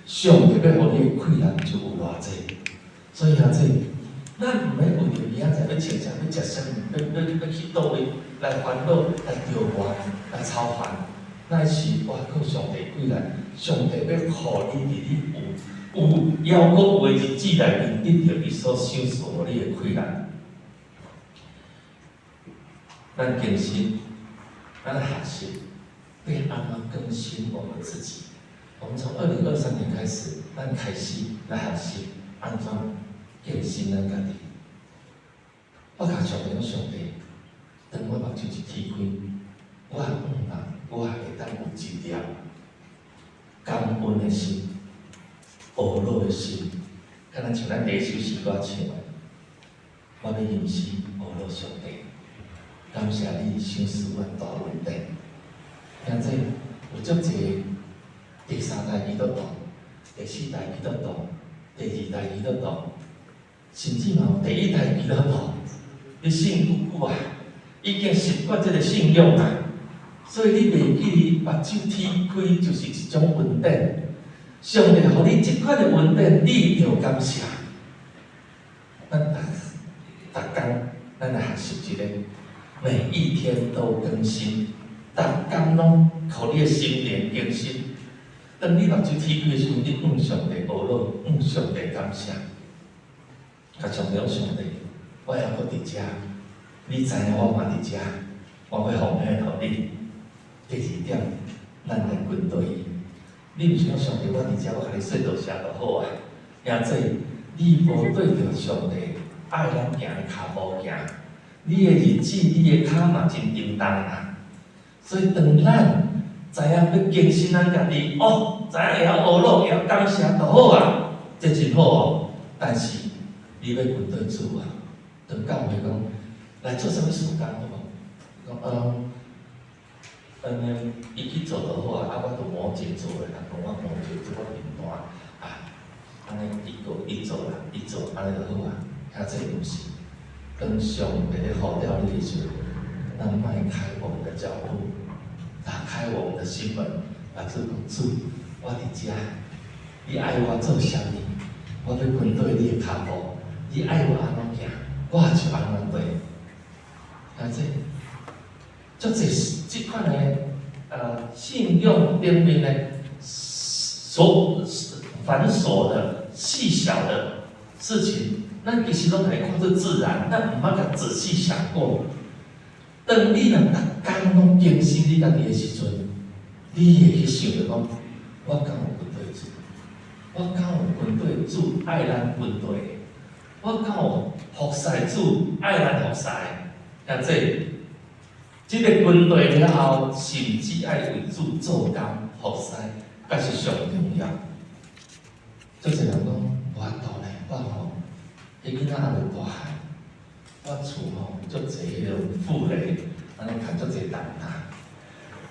[SPEAKER 4] 上帝欲予你的氣力就有偌濟。所以兄弟，咱毋免為著明仔載欲穿啥，欲食啥物，欲去佗位來煩惱、來著磨、來操煩，乃是倚靠上帝氣力，上帝欲予你佇你有猶閣有的日子內面，得著伊所賞賜予你的氣力。咱更新，咱學習欲按怎更新我們自己。我們從2023年開始，咱開始來學習按怎更新咱家己。我共上帝講，上帝，當我目睭一鐵開，我向望我會當有一粒感恩的心、呵咾的心，敢若像咱第一首詩歌唱的，我欲吟詩呵咾上帝，感謝你賞賜阮大恩典。兄弟，有足濟第三代基督徒、第四代基督徒、第二代基督徒，甚至嘛有第一代基督徒，你信久久啊，已經習慣這個信仰啊，所以你袂記得目睭鐵開就是一種恩典。上帝予你這款的恩典，你著感謝。咱逐逐工，咱來學習一個，每一天都更新，逐工攏予你的心靈更新。當你目睭鐵開的時陣，你向上帝呵咾，向上帝感謝，共上帝講，上帝，我猶閣佇遮，你知影我嘛佇遮，我欲奉獻予你。第二點，咱來跟隨伊。你毋是講上帝，我佇遮，我共你說多謝就好啊。兄弟，你無對著上帝愛咱行的跤步行，你的日子，你的跤嘛真沉重啊。所以當咱知影欲更新咱家己，哦，知影會曉呵咾，會曉感謝就好啊，這真好哦。但是你欲跟隨主啊，當教會講來做啥物事工好無？講嗯，伊去做就好啊，啊，我著摩羯座的，人講我摩羯座我平淡啊，按呢伊個伊做啦，伊做按呢就好啊。兄這毋是，當上帝咧呼召你的時陣，咱邁開我們的腳步，打開我們的心門，來主講主，我佇遮，你愛我做啥物，我欲跟隨你的跤步，你愛我按怎行，我就按怎對。兄這。足濟這款的信仰頂面的所繁瑣的細小的事情，咱其實攏共伊看做自然，咱毋捌共仔細想過。當你若逐工攏更新你家己的時陣，你會去想著講，我敢有跟隨主？我敢有跟隨主愛咱跟隨的？我敢有服侍主愛咱服侍的？兄弟，這個跟隨了後，甚至愛為主做工服侍，才是上重要。足濟人講無法度呢，我吼，彼囡仔猶未大漢，我厝吼足濟彼个負累，按呢牽足濟重擔。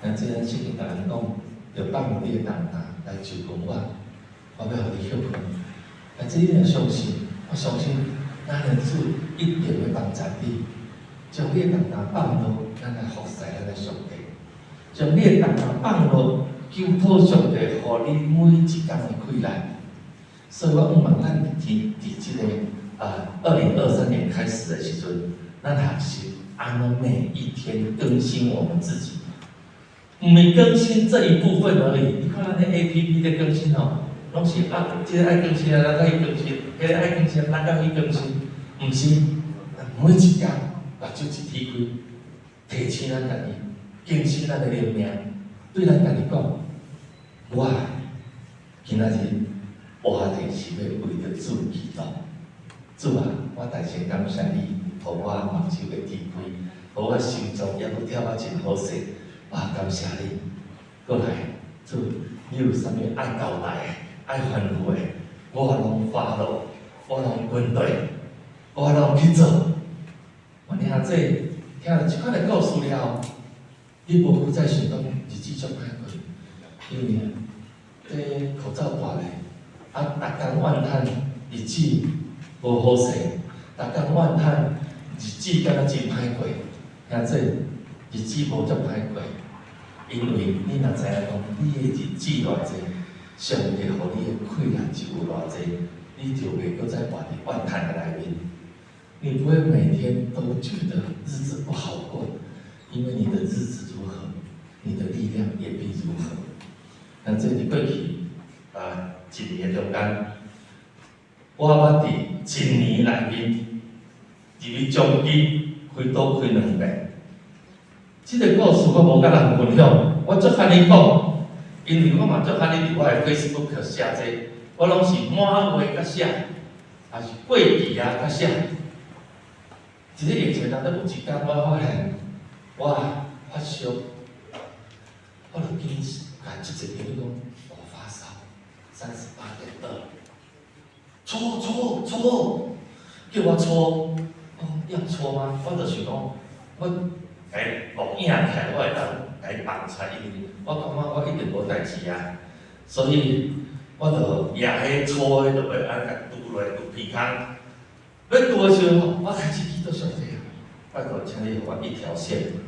[SPEAKER 4] 咱這咱聖經共咱講，著放落你的重擔來就近我，我欲予你歇睏。但這你若相信，我相信咱的主一定會幫助你，將你的重擔放落，咱來服侍咱的上帝。將你的重擔放落，求討上帝予你每一工的氣力。所以我向望咱佇這个2023年開始的時陣，咱學習按怎每一天更新我們自己，毋是更新這一部分而已。你看咱的 APP 咧更新吼，攏是啊，這个愛更新啊，咱佮去更新；彼个愛更新，咱佮去更新。毋是，每一工目睭一鐵開，提醒咱家己，更新咱的靈命，對咱家己講，我今仔日活著是欲為著主基督。主啊，我大聲感謝你，予我目睭會鐵開，予我心臟猶閣跳啊真好勢，我感謝你。閣來，主，你有啥物愛交代的、愛吩咐的，我攏 follow，我攏跟隨，我攏去做。我聽這聽著這款的故事了後，你無閣再想講日子足歹過，因為這口罩戴咧，啊，逐工怨嘆日子無好勢，逐工怨嘆日子敢若真歹過，兄弟日子無遮歹過，因為你若知影講你的日子偌濟，上帝予你的氣力就有偌濟，你就袂閣再活佇怨嘆的內面。你不會每天都覺得日子不好過，因為你的日子如何，你的力量也必如何。那這佇過去啊一年的中間，我捌佇一年內面入去將軍開刀開兩遍。這個故事我無佮人分享，我足罕哩講，因為我嘛足罕哩佇我的 Facebook 寫這個，我攏是滿月才寫，抑是過期啊才寫。一個疫情當中有一工，我發現我發燒，我就緊共足濟朋友講，我發燒，38.2，搓搓搓，叫我搓，我講要搓嗎？我就想講，我共伊錄影起來，我會當共伊放出來，因為我感覺我一定無代誌啊，所以我就舉彼搓彼，就欲按呢共拄落拄鼻空。欲拄的時陣吼，我開始祈禱上帝啊，拜託，請你予我一條線，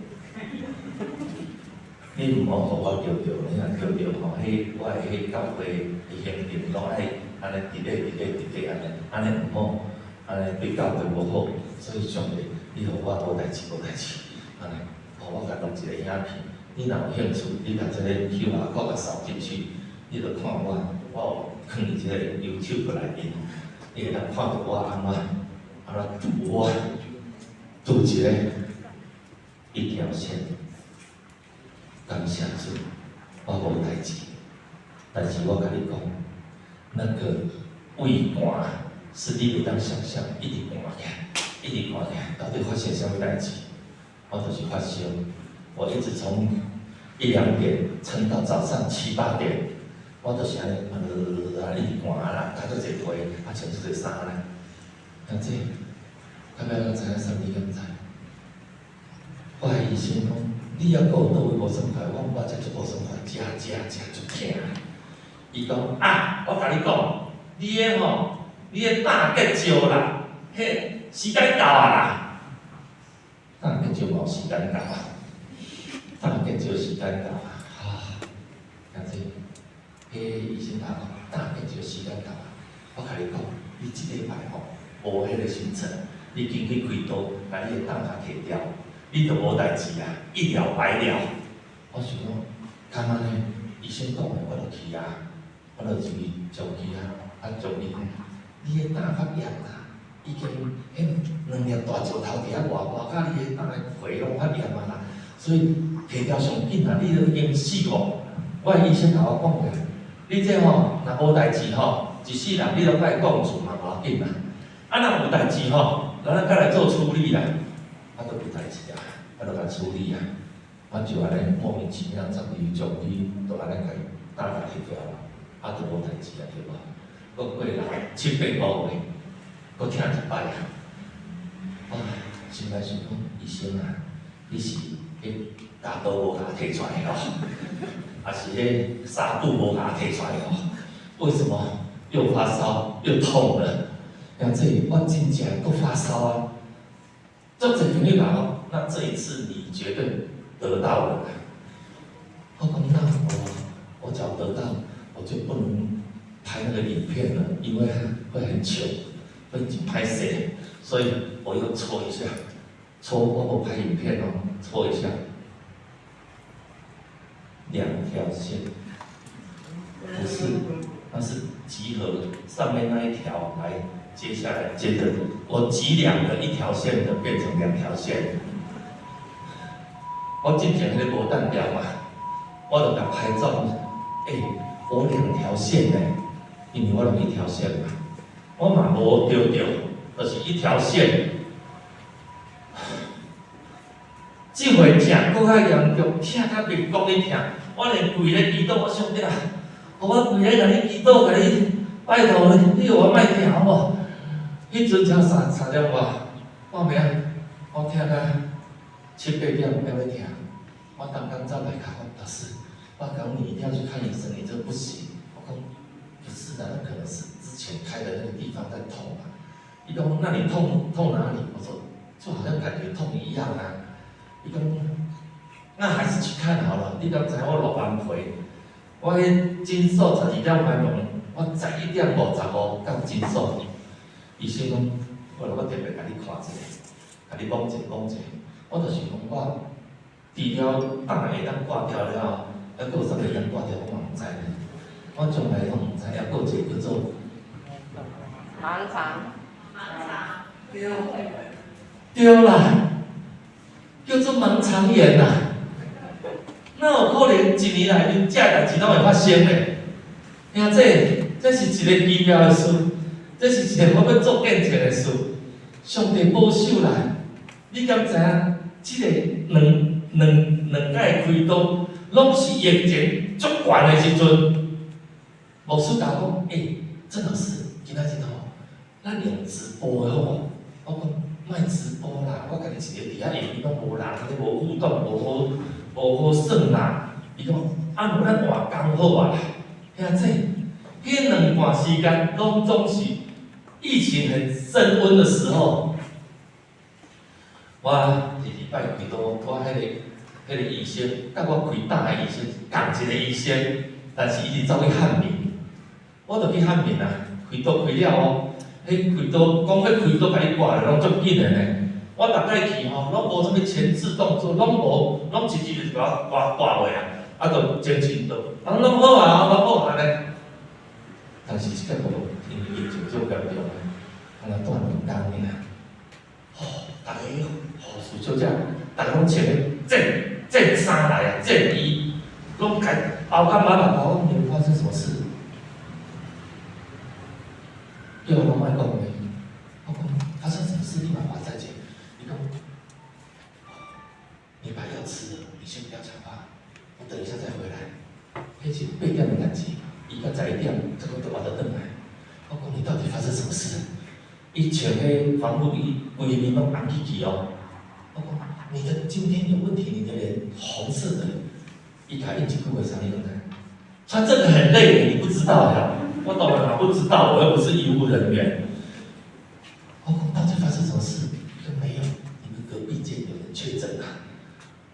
[SPEAKER 4] 你毋好予我著著，你若著著吼，彼我的彼教會的行程攏愛按呢 delay delay delay 按呢，按呢毋好，按呢對教會無好，所以上帝，你予我無代誌無代誌，按呢，予我共錄一個影片，你若有興趣，你共這個 QR code 共掃進去，你就看我，我有囥佇這個 YouTube 內面，你會當看著我按怎。按怎拄我拄一个一條線，感謝主，我無代誌，但是我共你講，那個胃寒是你袂當想象，一直寒起來，一直寒起來，到底發生啥物代誌？我就是發燒，我一直從一兩點撐到早上七八點，我就是按呢，一直寒啦，加足濟被，啊穿足濟衫啦。啊這，到尾我知影啥物敢知？我的醫生講，你猶閣有佗位無爽快？我講我遮足無爽快，食食食足疼。伊講啊，我共你講，你彼吼，你彼膽結石啦，彼時間到啊啦。膽結石嘛有時間到啊，膽結石時間到啊，哈，啊這，彼醫生甲我講，膽結石時間到啊，我共你講，你這禮拜吼無彼個行程，你緊去開刀，共你的膽共提掉，你就無代誌啊，一了百了。我想講，敢按呢？醫生講的，我就去啊，我就入去將去啊，啊將伊講，你的膽發炎啦，已經彼兩粒大石頭佇遐磨磨，甲你的膽的皮攏發炎啊啦，所以提掉上緊啊，你都已經死過。我的醫生共我講過，你這吼若無代誌吼，一世人你攏愛供厝嘛無要緊啦。啊，若有代誌吼，咱閣來做處理啦。啊，都無代誌啊，啊，就共處理啊。啊，就按呢莫名其妙走去將去，就按呢共伊膽共提掉啊，啊，就無代誌啊，對無？閣過了七八個月，閣疼一擺啊。我心內想講，醫生啊，你是彼鉸刀無共我提出來哦，抑是彼紗布無共我提出來哦？為什麼又發燒又痛了？兄弟，我真正閣發燒啊！足濟朋友共我，那這一次你絕對得到了。我講那我只要得到，我就不能拍那個影片了，因為會很糗，會歹勢，所以我又搓一下，搓我無拍影片哦，搓一下，兩條線，不是。那是集合上面那一條來接下來接着我擠兩個一條線的變成兩條線。我之前彼個無單調嘛，我就共拍照，欸，我兩條線呢，因為我攏一條線嘛，我嘛無著著，就是一條線。這回疼閣較嚴重，疼甲面國咧疼，我連跪咧祈禱，我上帝啊，予我跪咧共你祈禱，共你拜託你，你予我莫疼好無？彼陣才三點外，半暝，我疼甲七八點還咧疼，我當工走來共我老師，我講你一定要去看醫生，你這不行。我講不是啊，那可能是之前開的那個地方在痛啊。伊講那你痛痛哪裡？我說就好像感覺痛一樣啊。伊講那還是去看好了。你敢知我落班回，我彼診所12點關門，我11點55到診所。醫生講，好啦，我特別共你看一下，共你摸一下摸一下。我就是講我除了膽會當割掉了後，猶閣有啥物會當割掉，我嘛毋知呢。我從來攏毋知，猶閣有一個叫做
[SPEAKER 1] 盲腸。盲腸。
[SPEAKER 4] 對。對啦，叫做盲腸炎啦。哪有可能一年內面這代誌攏會發生呢？兄弟，這是一個奇妙的事，這是一個我欲做見證的事。上帝保守啦，你敢知影？這個兩擺開刀，攏是疫情足懸的時陣。牧師共我講，欸，鄭老師，今仔日吼，咱用直播的好無？我講莫直播啦，我家己一個佇遐下面攏無人，按呢無互動，無好耍啦。伊講，啊無咱換工好啊。兄弟，彼兩段時間攏總是疫情很升溫的時候。我第二擺開刀，我彼個醫生，佮我開膽的醫生仝一個醫生，但是伊是走去漢民，我就去漢民啊，開刀開了後，彼開刀講欲開刀共你割落攏足緊的呢。我逐擺去吼，攏無啥物前置動作，攏無，攏直接就共我割割落啊，啊，就精神就，啊，攏好啊，攏好按呢。但是這擺無，因為疫情足嚴重的，敢若斷兩工爾。吼，逐个護士小姐，逐个攏穿咧戰衫來啊，戰衣，攏共包甲滿滿包，你們發生什麼事？叫我攏莫講話，我講發生什麼事？你嘛話再見。伊講，你把藥吃了，你先不要講話，我等一下再回來。彼是8點的代誌，伊到11點，才閣倒轉來。我講你到底發生什麼事？伊穿彼防護衣，規面攏紅起起哦。我講你的今天有問題，你的臉紅色的。伊共應一句話啥，你敢知？穿這個很累，你不知道呀？我當然不知道，我又不是醫護人員。我講到底發生什麼事？伊講沒有，你們隔壁間有人確診了。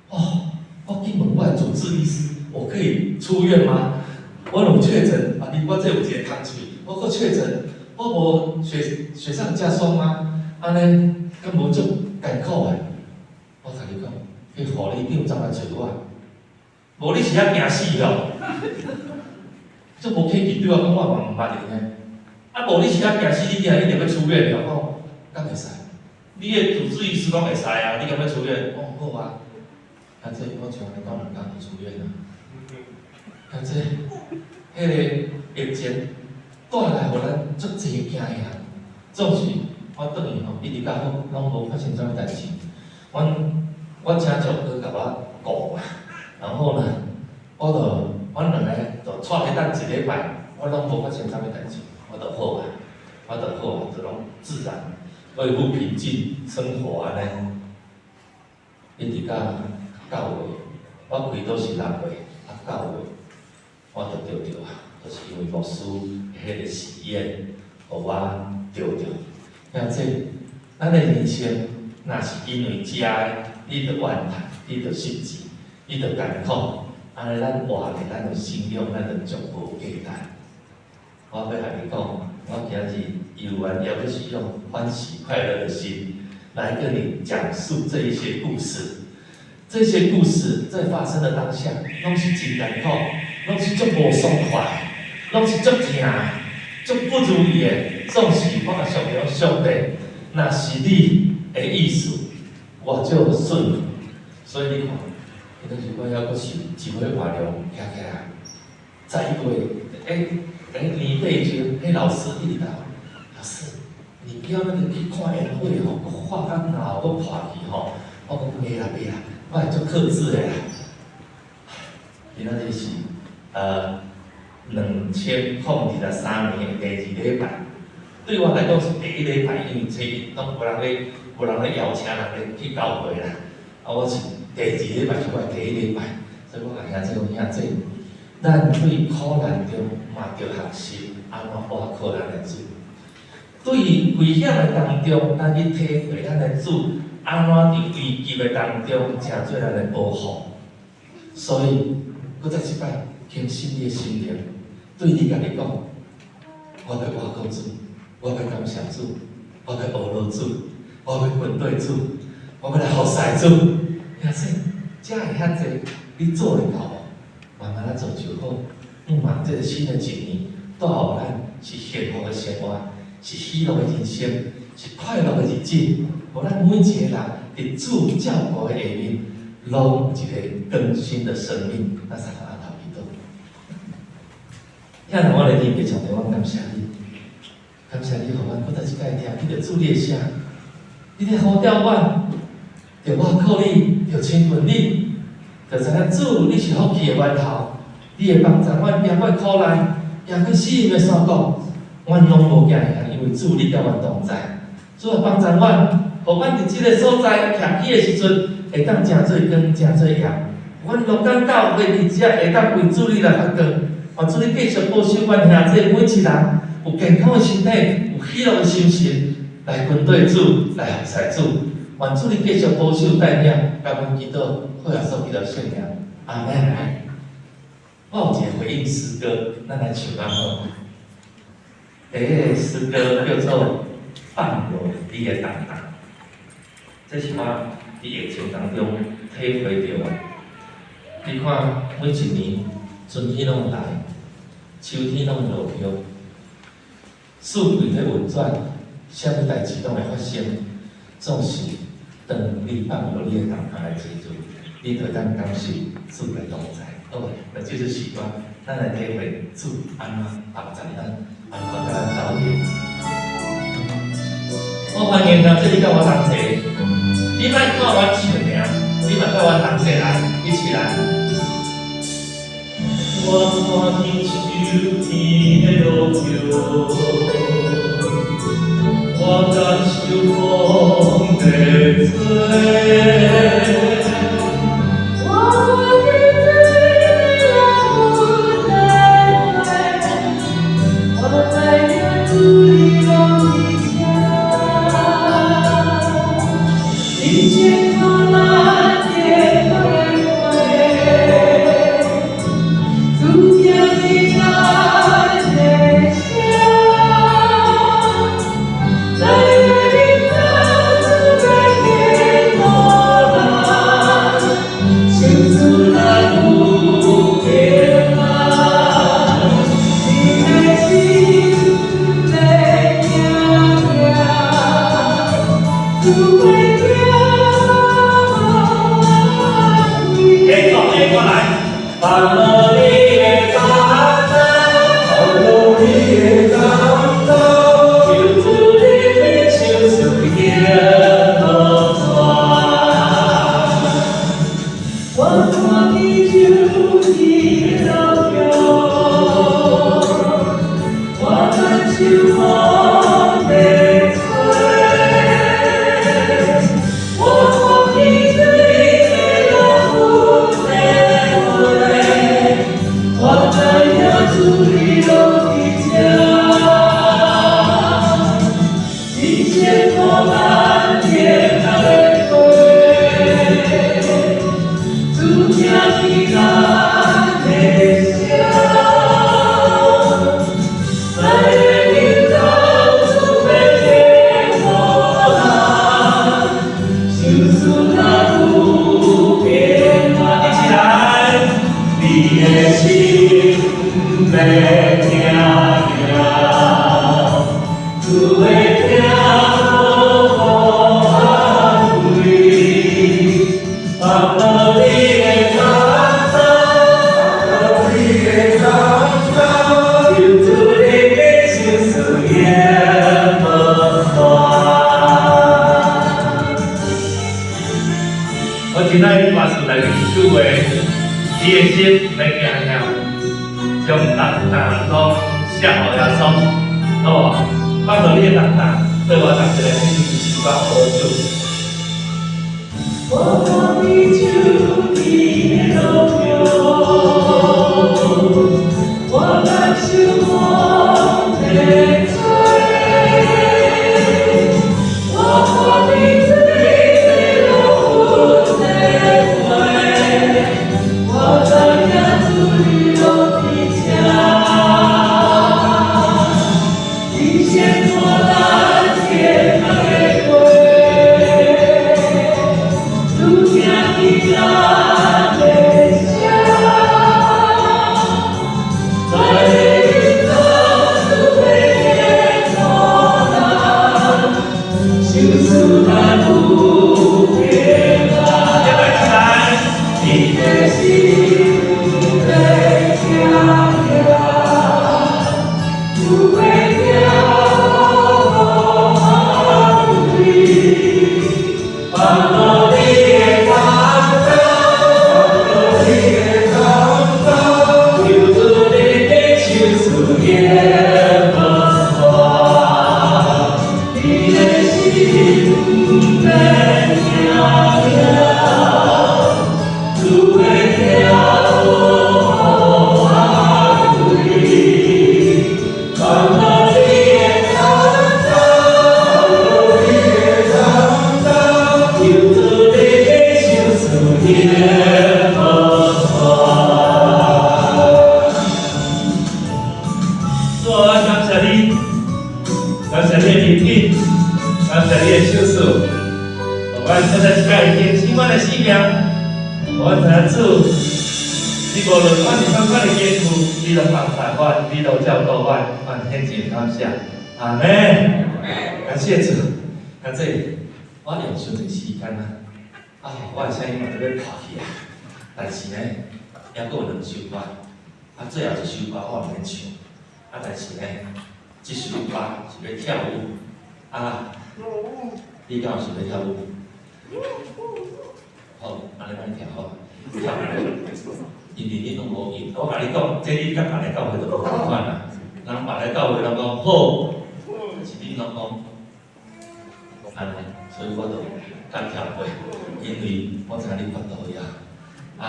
[SPEAKER 4] 哦，我去問我的主治醫師，我可以出院嗎？我攏確診，啊，你我這有一個空喙，我閣確診，我無雪上加霜嗎？按呢，敢無足艱苦的？我共你講，彼護理長走來揣我，無你是遐驚死哦？足無客氣對我講，我嘛毋捌你呢。啊，無你是遐驚死，你今日一定欲出院了。我講，敢會使？你的主治醫師講會使啊，你敢欲出院？我講好啊。啊，這我像按呢講兩工就出院啊。啊，這，彼個疫情帶來予咱足濟驚嚇。總是我轉去吼，一直到好，攏無發生啥物代誌。阮請照顧共我顧嘛，然後呢，我就阮兩個就跩去等一禮拜，我攏無發生啥物代誌，我就好啊，我就好啊，就攏自然恢復平靜生活按呢。一直到9月，我開刀是6月，啊9月我就著著啊，就是因為牧師彼個實驗，予我著著。兄弟，咱的人生若是因為食的，你就怨嘆，你就失志，你就艱苦，按呢咱活咧，咱就信仰，咱就足無價值。我欲共你講，我今日有緣邀就是用歡喜快樂的心來跟你講述這一些故事。這些故事在發生的當下，攏是真艱苦，攏是足無爽快。攏是足疼的、足不如意的。總是我共上帝講，上帝，若是你的意思，我就順服。所以你看，彼當時我猶閣是一歲外了，徛起來，11月，年底時，彼老師一直來，老師，你不要那個去看煙火吼，閣化甲鬧，閣破去吼。我講袂啦袂啦，我會足克制的啦。今仔日是2023年的第二禮拜，對我來講是第一禮拜，因為初一攏無人咧邀請人咧去教會啦。啊，我是第二禮拜是我的第一禮拜，所以我共兄姊講，兄姊，咱對苦難中嘛著學習按怎倚靠咱的主。對危險的當中，咱去體會咱的主按怎佇危急的當中，成做咱的保護。所以，閣再一擺更新你的心靈，對你家己講，我欲倚靠主，我欲感謝主，我欲學落主，我欲跟綴主，我欲來服侍主。兄姊，遮會遐濟，你做會到無？慢慢仔做就好。向望這個新的一年，帶予咱是幸福的生活，是喜樂的人生，是快樂的日子。予咱每一個人佇主照顧的下面，攏有一個更新的生命。咱三個阿頭祈禱。聽到我的天父上帝，我感謝你，感謝你，予阮閣再一擺聽彼個主你的聲，你咧呼召阮，著倚靠你，著親近你，著知影主你是福氣的源頭，你會幫助阮行過苦難，行過死蔭的山谷，阮攏無驚嚇，因為主你佮阮同在。主啊，幫助阮，予阮佇這个所在徛起的時陣，會當成做光，成做鹽。阮路間教會佇遮會當為主你來發光。願主你繼續保守阮兄弟每一人有健康的身體，有喜樂的心情，來跟綴主，來服侍主。願主你繼續保守帶領，共阮祈禱，靠耶穌基督聖名，阿門。我有一個回應詩歌，咱來唱較好。第一个詩歌叫做《放落你的擔當》，這是我佇疫情當中體會著的。你看，每一年春天攏會來，秋天攏會落葉，四季咧運轉，啥物代誌攏會發生，總是當你放落你的擔當的時陣，你就會當感受主的同在。好，那這就是時光，咱來體會主按怎幫助咱，按怎共咱鬥陣。我歡迎兄弟你佮我同齊，你莫看阮唱爾，你嘛佮阮同齊來，一起來。
[SPEAKER 2] 我看見秋天的落葉，我感受風的吹。
[SPEAKER 5] 我看見水的浪在飛，我知影主你攏佇這，一切苦難的對話，主聽見咱的聲，在你面主要變予咱，求主咱有平安，你的心欲行行，主會聽我
[SPEAKER 2] 一個一個來，放落你的擔當，放落你的擔當，求主你的手術行路帶。
[SPEAKER 5] 我看見秋天落葉，我感受風的吹，我看見水的浪在飛，我知影主你攏佇這，一切苦難天的過，主聽見咱的聲，在你面主欲變予咱，求主咱有平安。
[SPEAKER 2] 一起來，你的心欲
[SPEAKER 5] 欲聽行，主的疼無安慰，放落你的擔當，放落你的擔當，求主你的心思永無散。
[SPEAKER 4] 我真愛歌詞內面一句話，你的心免驚嚇，將重擔攏卸予耶穌，好無？放落你的重擔，對我同一个聽一首歌，好主。
[SPEAKER 5] 我看你主的榮耀，我感受我的罪。我看你主的榮耀，我知影主你攏佇這，你先看咱健康的話，主聽見咱的聲，在你中主的苦難，想思咱有平安。
[SPEAKER 4] 一起來，
[SPEAKER 5] 你的心欲聽行，主的疼無安慰，放落你的擔當，放落你的擔當，求主你的心思永無散。你的心欲聽行，主的疼無安慰，放落你的擔當，放落你的擔當，求主你的心思永無散。
[SPEAKER 4] 主啊，感謝你，感謝你的恩典，感謝你的賞賜，予阮現在一擺會更新阮的生命，予阮知影主，你無論阮是啥款的艱苦，你攏幫助阮，你攏照顧阮，阮獻上感謝，阿們。感謝主，感謝我用傷濟時間啊，啊，我的聲音嘛都欲破去啊，但是呢，猶閣有兩首歌，啊，最後一首歌我毋免唱，啊，但是呢，這首歌是欲跳舞，啊，你敢有想欲跳舞？好，按呢按呢跳好，跳舞，因為你攏無音，我共你講，這你佮別个教會都無仝款啦。人別个教會攏講好，但是恁攏講按呢，所以我就較跳過，因為我知影你腹肚枵。啊，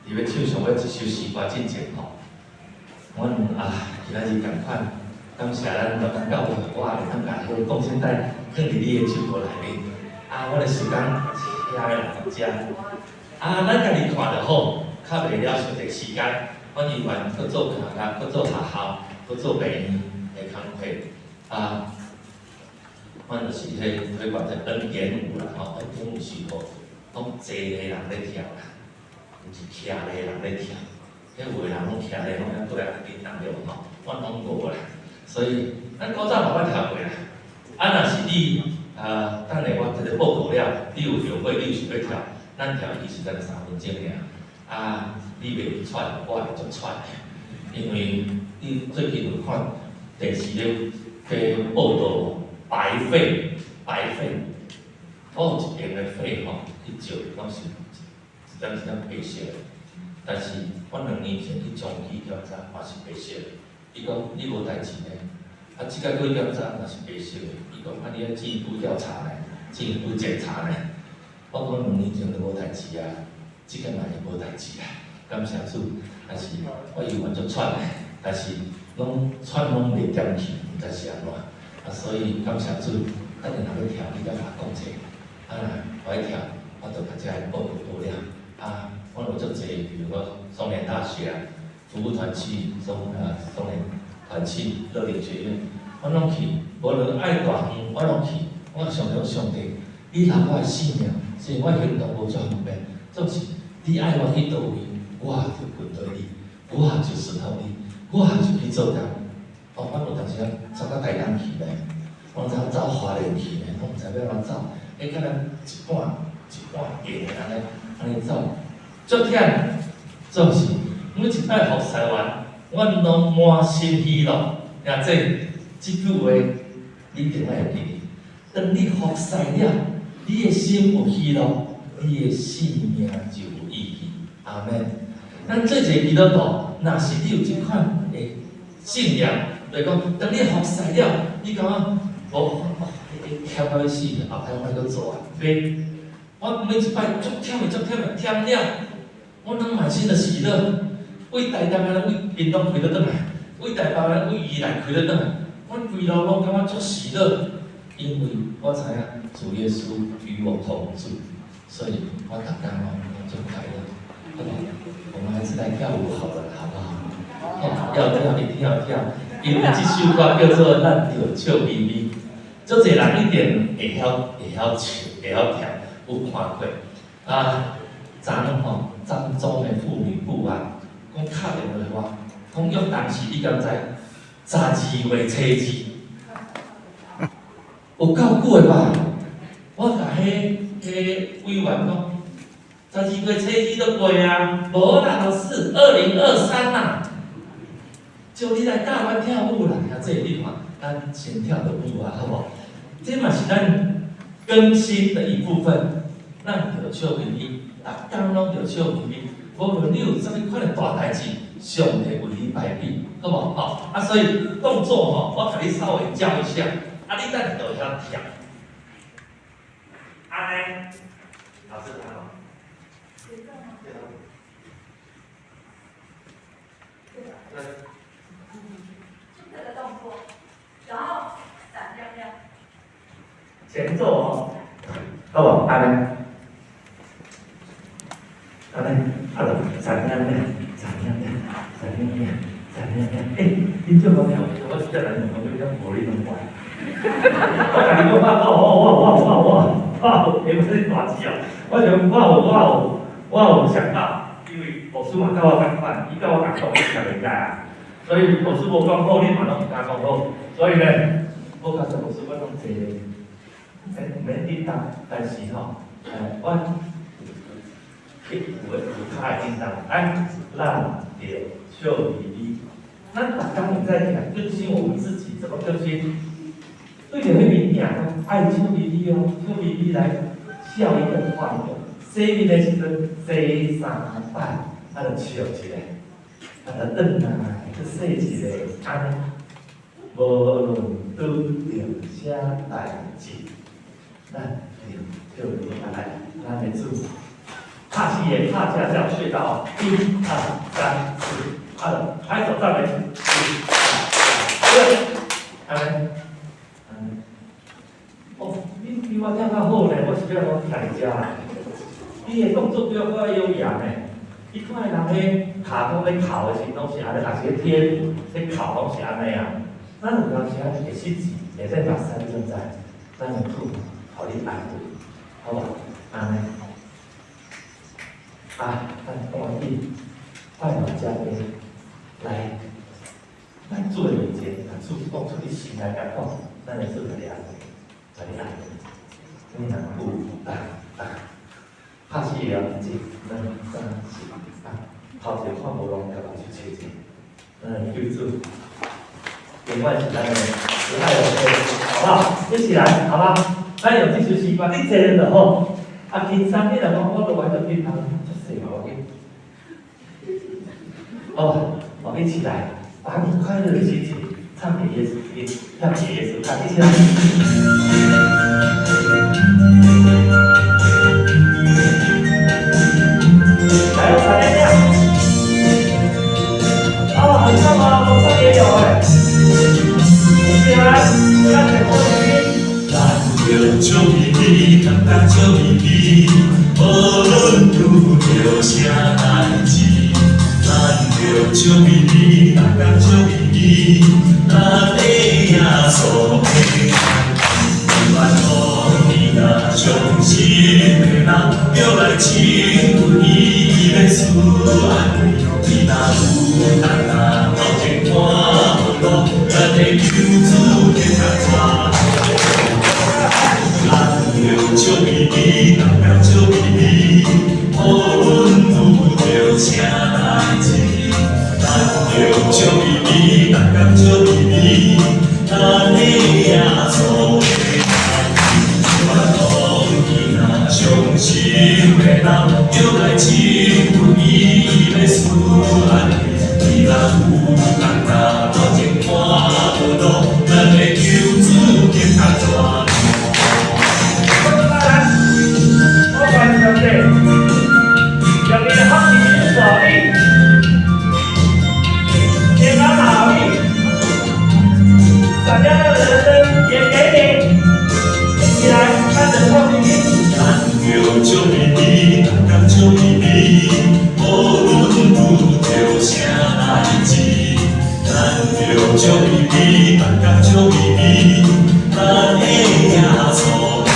[SPEAKER 4] 佇欲唱上尾這首詩歌進前吼，阮啊今仔日仝款，感謝咱樂安教會，我會當共彼個貢獻袋囥佇你的手脯內面。啊，我的時間遐個人遮，啊，咱家己看就好，較袂了傷濟時間。阮猶原閣做工作，閣做學校，閣做病院的工課。啊，阮就是彼推廣這恩典舞啦吼，恩典舞是吼，攏坐的人咧跳啦，毋是徛的人咧跳。彼有的人攏徛咧，攏遐過來叮當對無吼？阮攏無啦，所以咱古早嘛捌跳過啦。啊，若是你啊，等下我這個報告了，你有後悔，你有想欲跳，咱跳其實才3分鐘爾。啊，你袂喘，我會足喘的，因為你最近有看電視咧咧報導白肺，白肺，我有一邊的肺吼，去照攏是一點一點白色的，但是我2年前去長期檢查嘛是白色的。伊講你無代誌呢，啊，這擺閣去檢查嘛是白色的。伊講啊，你愛進一步調查呢，進一步檢查呢。我講兩年前就無代誌啊，這擺嘛是無代誌啊。感謝主，但是我猶原足喘的，但是攏喘攏袂點去，毋知是按怎。啊，所以感謝主，等下若欲跳，你才共我講者。啊，若無愛跳，我就共這報告報了。啊，我有足濟，比如講松年大學啊，服務團契、松年團契、樂齡學院，我攏去，無論愛偌遠，我攏去。我常常上帝，你留我的生命，雖然我行動無遮方便，總是你愛我去佗位，我就跟隨你，我就侍奉你。我就去做工。哦，我有當時啊走到台東去咧，我毋知影走花蓮去咧，我毋知欲按怎走，彼敢若一半一半下按呢按呢走，足忝，總是每一擺服侍完，阮攏滿心喜樂。兄弟，這句話你一定愛會記得。當你服侍了，你的心有喜樂，你的生命就有意義。阿們。咱做一个基督徒，若是你有這款的信念，就是講，當你服侍了，你感覺無哦，忝到欲死，後擺我閣做啊，袂，我每一擺足忝的，足忝的，忝了，我攏滿心的喜樂。為台東啊，為屏東開倒轉來，為台北啊，為宜蘭開倒轉來，我規路攏感覺足喜樂，因為我知影主耶穌與我同住，所以我逐工攏足快樂，好無？我們還是來跳舞好了，好不好？哦，要跳一定要跳，因為這首歌叫做《咱著笑眯眯》，足濟人一定會曉笑，會曉跳，有看過啊？昨吼，彰中的婦女部啊，講敲電話予我，講約當時你敢知？12月初2，有夠久的吧？我共彼委員講，12月初2都過啊，無啦，老師，2023啦，招你來教阮跳舞啦，兄弟你看，咱先跳個舞啊，好無？這嘛是咱更新的一部分，咱著笑眯眯，逐工攏著笑眯眯，無論你有啥物款的大代誌，上帝為你排比，好無？吼，啊，所以動作吼，我共你稍微教一下，啊，你等下就會曉跳。按呢，老師看好。對。對。
[SPEAKER 3] 就這個動作，然後閃亮亮。
[SPEAKER 4] 前奏哦，好無？按呢，按呢，啊，就閃亮亮，閃亮亮，閃亮亮，閃亮亮。欸，你這麼跳，我實在來問，我你無你攏怪。我共你講，我欸，不是大志哦，我想我有想到，因為牧師嘛佮我仝款，伊佮我仝講，我聽袂解啊。所以牧師無講好，你嘛攏毋敢講好。所以呢，我感覺牧師我攏坐，欸，免叮當，但是吼，我去有的有跤會叮當，哎，咱著笑眯眯。咱逐工會使聽更新我們自己，怎麼更新？對著彼面鏡講，愛笑眯眯哦，笑眯眯來笑一個快樂。洗面的時陣洗三擺，啊，就笑一下，啊，就轉來，閣洗一下，按呢，無論拄著啥代誌，咱著笑眯眯來，咱的主，拍死的拍正才有穴道，一、二、三、四，啊，拍手讚美，一、二、三，對，按呢。哦，你比我跳較好呢，我是欲講徛佇遮啦。你的動作比我較優雅呢。你看人彼跤攏咧哭的時，攏是按呢，抑是咧貼咧哭攏是按呢啊。咱有當時啊會失智，會使目屎你敢知？咱的主，予你安慰，好無？按呢。啊，咱趕緊拜完家己來，來主的面前，共主講出你心內感覺，咱的主共你安慰。共你安慰，你若有啊啊，拍死會曉一、兩、三、四、啊，頭一個看無路，共目睭切者，咱來求主，永遠是咱的慈愛的天父，好不好？一起來，好嗎？咱用這首詩歌，你坐就好。啊，輕鬆，你若講我都玩就叮當，足細嘛無要緊。哦，我們一起來，把你快樂的心情唱給耶穌聽，唱給耶穌看，一起來。來，閃亮亮。哦，很棒哦，樓上也有哎。一起來，唱給耶穌聽。
[SPEAKER 5] 咱著笑眯眯，逐工笑眯眯，無論拄著啥代誌。咱著笑眯眯，逐工笑眯眯，咱的耶穌會愛。願講你若傷心的人，著來親近伊，欲賜安慰。你若有困難頭前去，的救主的较大路。咱著笑眯眯，人共笑眯眯，无论遇著啥代誌。咱著笑眯眯，人共笑眯眯，咱的耶穌的愛。伊若傷心的人，著來親吻伊，欲賜安慰。伊若有困難，路前看無路，咱的救主的較大路。
[SPEAKER 2] 我願上帝，用伊的福氣領導你，平安嘛予你，閃亮亮的人生也給你，一起來看著透明鏡。
[SPEAKER 5] 咱著笑眯眯，人共笑眯眯，無論遇著啥代誌。咱著笑眯眯，人共笑眯眯，咱的耶穌的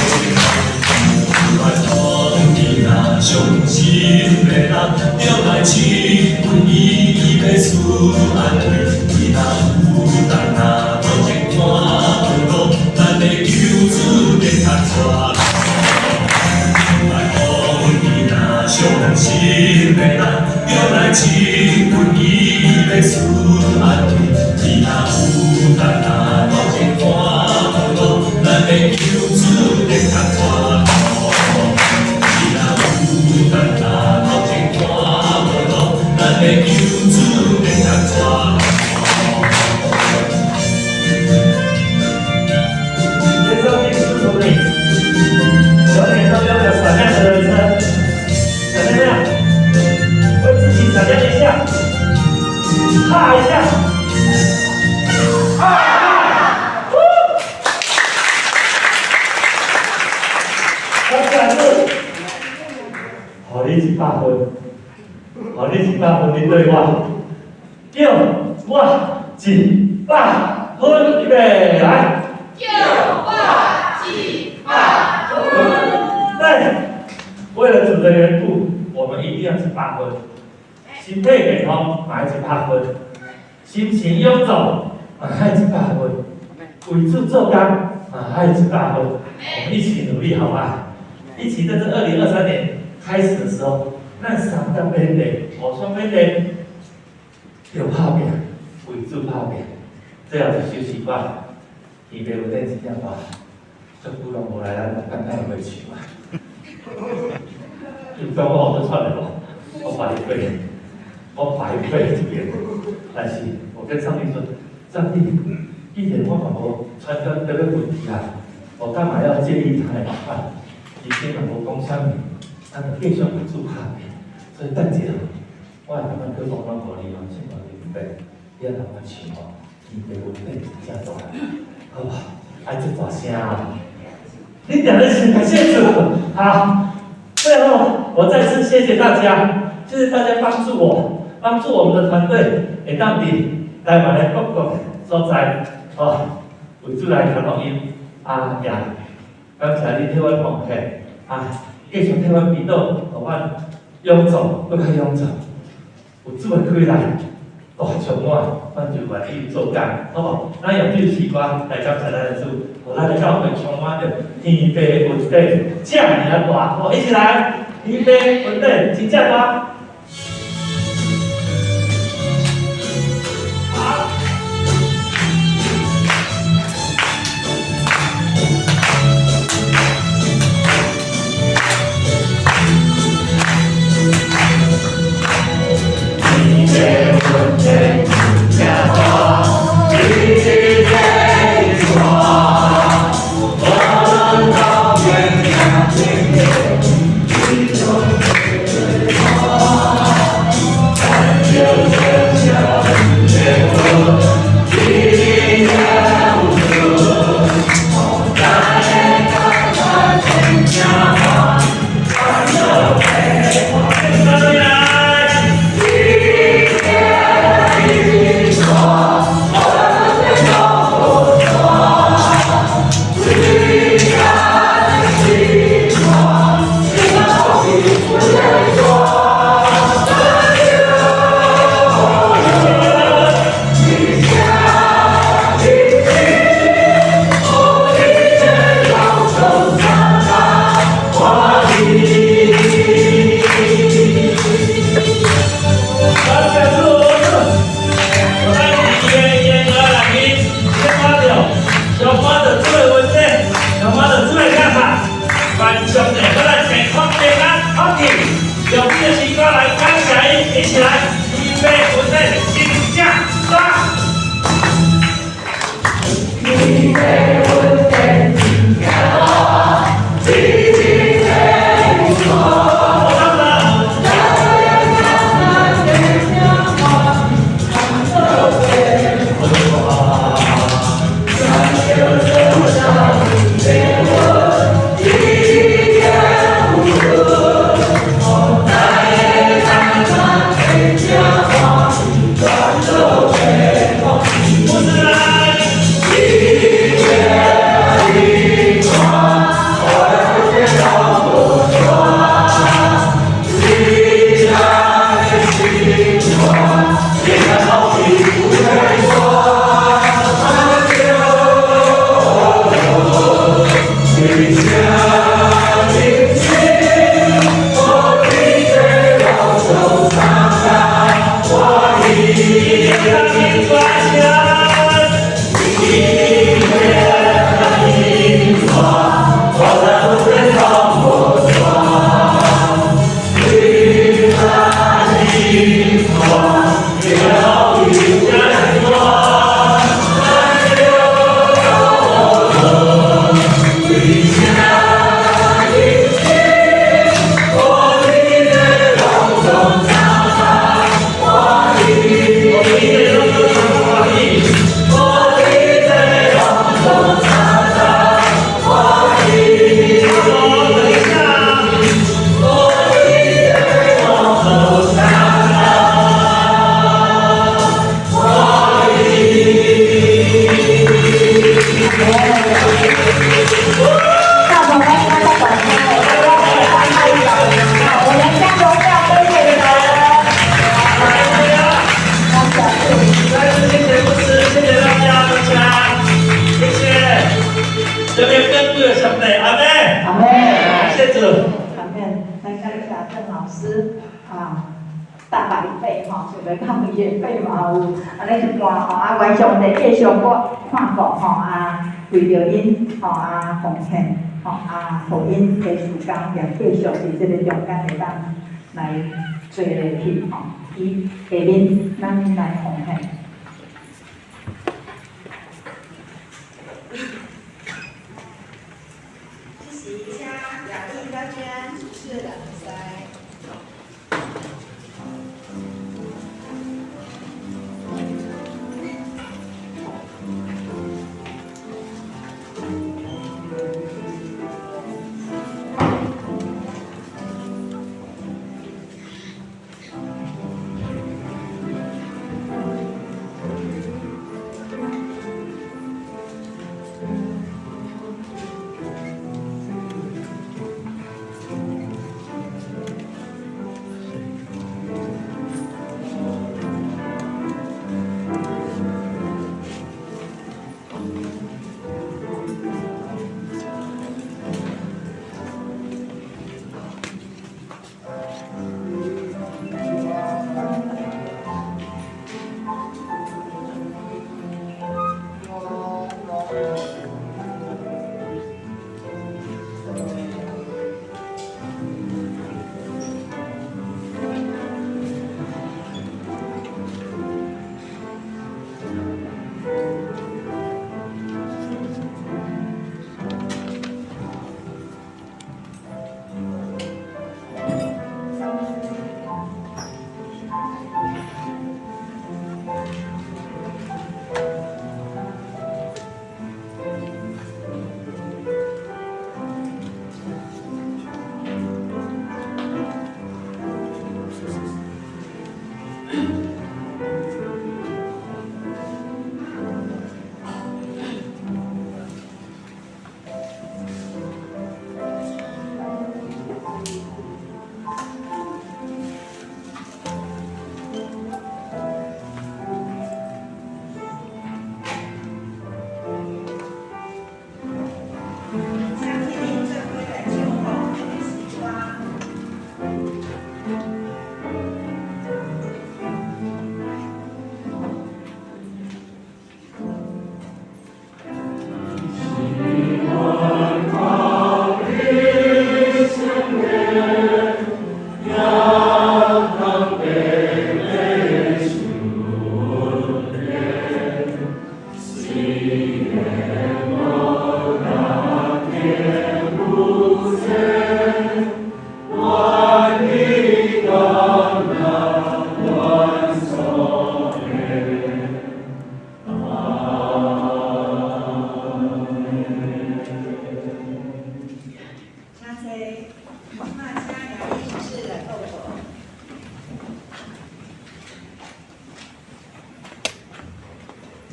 [SPEAKER 5] 愛。願伊若傷心的人，著來親吻伊，欲賜安慰。伊若有困難，路前看無路，咱的救主的較大路。伊若傷心的人，著來親吻伊，欲賜安慰。伊若有困難，路前看無路，咱的救主的較大路。伊若有困難，路前看無路，咱的救主的較大路。
[SPEAKER 2] 願上帝祝福你，永遠都擁有閃亮的人生。閃亮亮，為自己閃亮一下，哈一下，哈哈，呼！感謝主，予你100分，予你100分，你對我，叫我100分，預備來。
[SPEAKER 1] 叫我100分。
[SPEAKER 2] 對，為了主的緣故，我們一定要100分。身體健康，嘛愛100分；心情臃腫，嘛愛100分；為主做工，嘛愛100分。我們一起努力，好嗎？一起在這2023年開始的時候，咱相當勉勵，互相勉勵，著拍拚，為主拍拚。最後一首詩歌，天父恩典真正大，足久攏無來咱簡單的會唱啊。就講我都喘了無，我白費，我白費這邊。但是我跟上帝說，上帝，既然我嘛無傳講這個問題啊，我幹嘛要介意他的麻煩？伊先嘛無講啥物，咱就繼續為主拍拚。所以等一下，我會感覺閣講攏予你哦，請望你預備，你愛同我唱哦，天父恩典真正大，好無？愛這大聲哦！你點的請感謝主，好。最後，我再次謝謝大家，謝謝大家幫助我，幫助我們的團隊，會當佇台灣的各個所在，哦，為主來傳福音，啊也感謝你替阮奉獻，啊，繼續替阮祈禱，予阮勇壯，閣較勇壯，有主的開來，大充滿，阮就願意做工，好無？咱用這首詩歌來感謝咱的主，予咱的教會充滿著天父恩典，這爾仔大，好，一起來，天父恩典真正大。好。
[SPEAKER 5] 天父恩典真正大，你一个我，無論路遠行前，你總會陪我。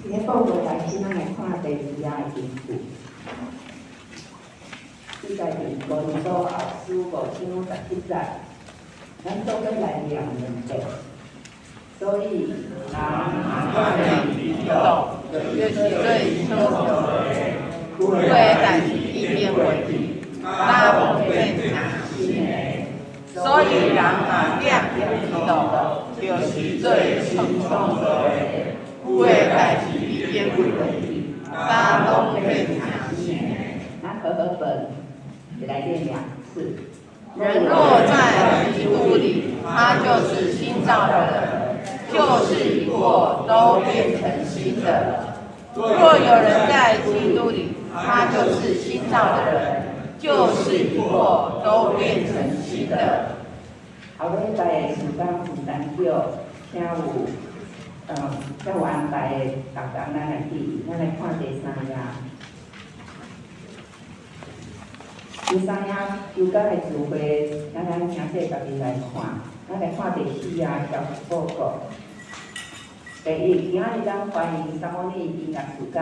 [SPEAKER 6] 伫咧报告内，先咱来看第二页的经句。记载伫哥林多后书5章17节，咱做伙来念两遍。所以，
[SPEAKER 7] 人若念基督，就是做创造的，旧的代志已经过去，哪无变成新的。所以，人若念基督，就是做创造的，旧过去，今攏變成新的。
[SPEAKER 6] 那和合本也來念兩次。
[SPEAKER 7] 人若在基督裡，他就是新造的人，舊事已過，都變成新的了。若有人在基督裡，他就是新造的人，舊事已過，都變成新的了。
[SPEAKER 6] 後禮拜的時間負擔表，請有安排的，逐工咱來記，咱來看第三頁。第三頁休假的聚會，咱來兄弟家己來看，咱來看第四頁消息報告。第一，今仔日咱歡迎撒母耳音樂事工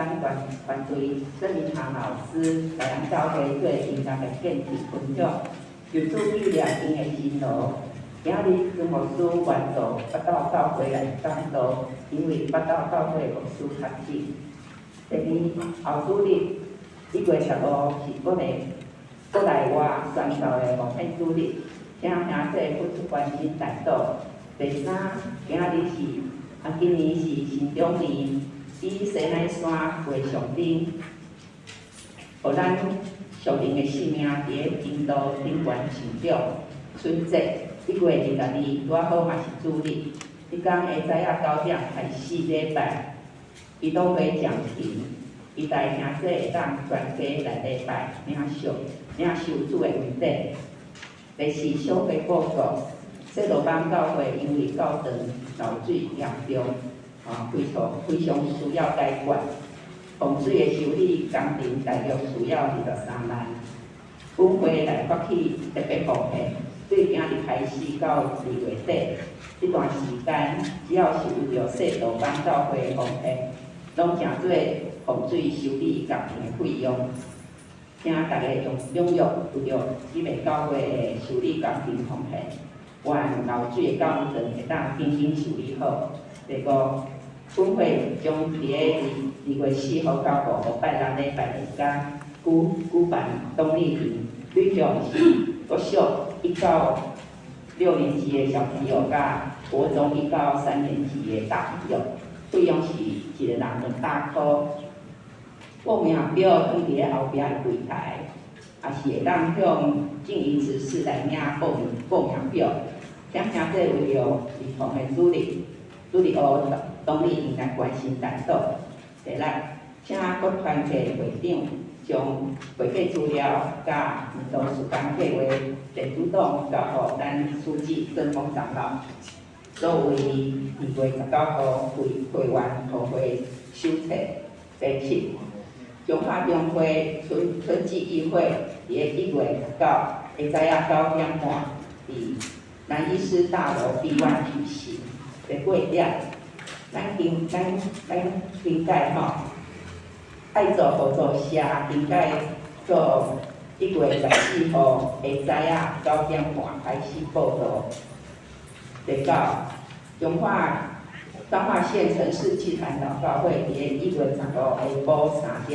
[SPEAKER 6] 團隊鄭明堂老師來咱教會做音樂的見證分享，由此紀念𪜶的辛勞。今仔日孫牧師願做北斗教會來講道，因為北斗教會牧師較少。第二，後主日1月15是國內外宣教的奉獻主日，請兄弟付出關心代禱。第三，今年是新中年，佇西奈山畫上頂，予咱屬靈的性命佇咧真道頂懸成長。春節1月22，拄仔好嘛是主日，彼工下早仔9點開始禮拜，祈禱會暫停，期待兄弟會當全家來禮拜領受主的恩典。第四，小會報告，西羅邦教會因為教堂漏水嚴重，非常非常需要解決。洪水的修理工程大約需要23萬。本會來發起特別奉獻，對今日開始到2月底這段時間，只要是為著西羅邦教會奉獻，攏成做洪水修理工程的費用。請大家用踴躍為著這個教會的修理工程奉獻，願漏水的教堂會當緊緊修理好。第五，本會將佇咧2月4號到5號拜六禮拜日間舉辦冬令營，對象是國小1到6年級的小朋友，佮國中1到3年級的大朋友，費用是一個人200箍。報名表放佇咧後壁的櫃台，也是會當向靜怡執事來領報名表。請兄弟為著兒童的主日學冬令營來關心代禱。第六，請各團體會長將會計資料佮門徒事工計畫電子檔交予咱書記鄭峰長老，作為2月19號會員塗會手冊。第七，中華中會春季議會佇咧1月19下早仔9點半，佇南醫師大樓 B1 舉行。第八點，咱更改吼，愛做合作社更改做1月14號下早仔9點半開始報到。第九，彰化縣城市祭壇禱告會佇咧1月15下晡3點，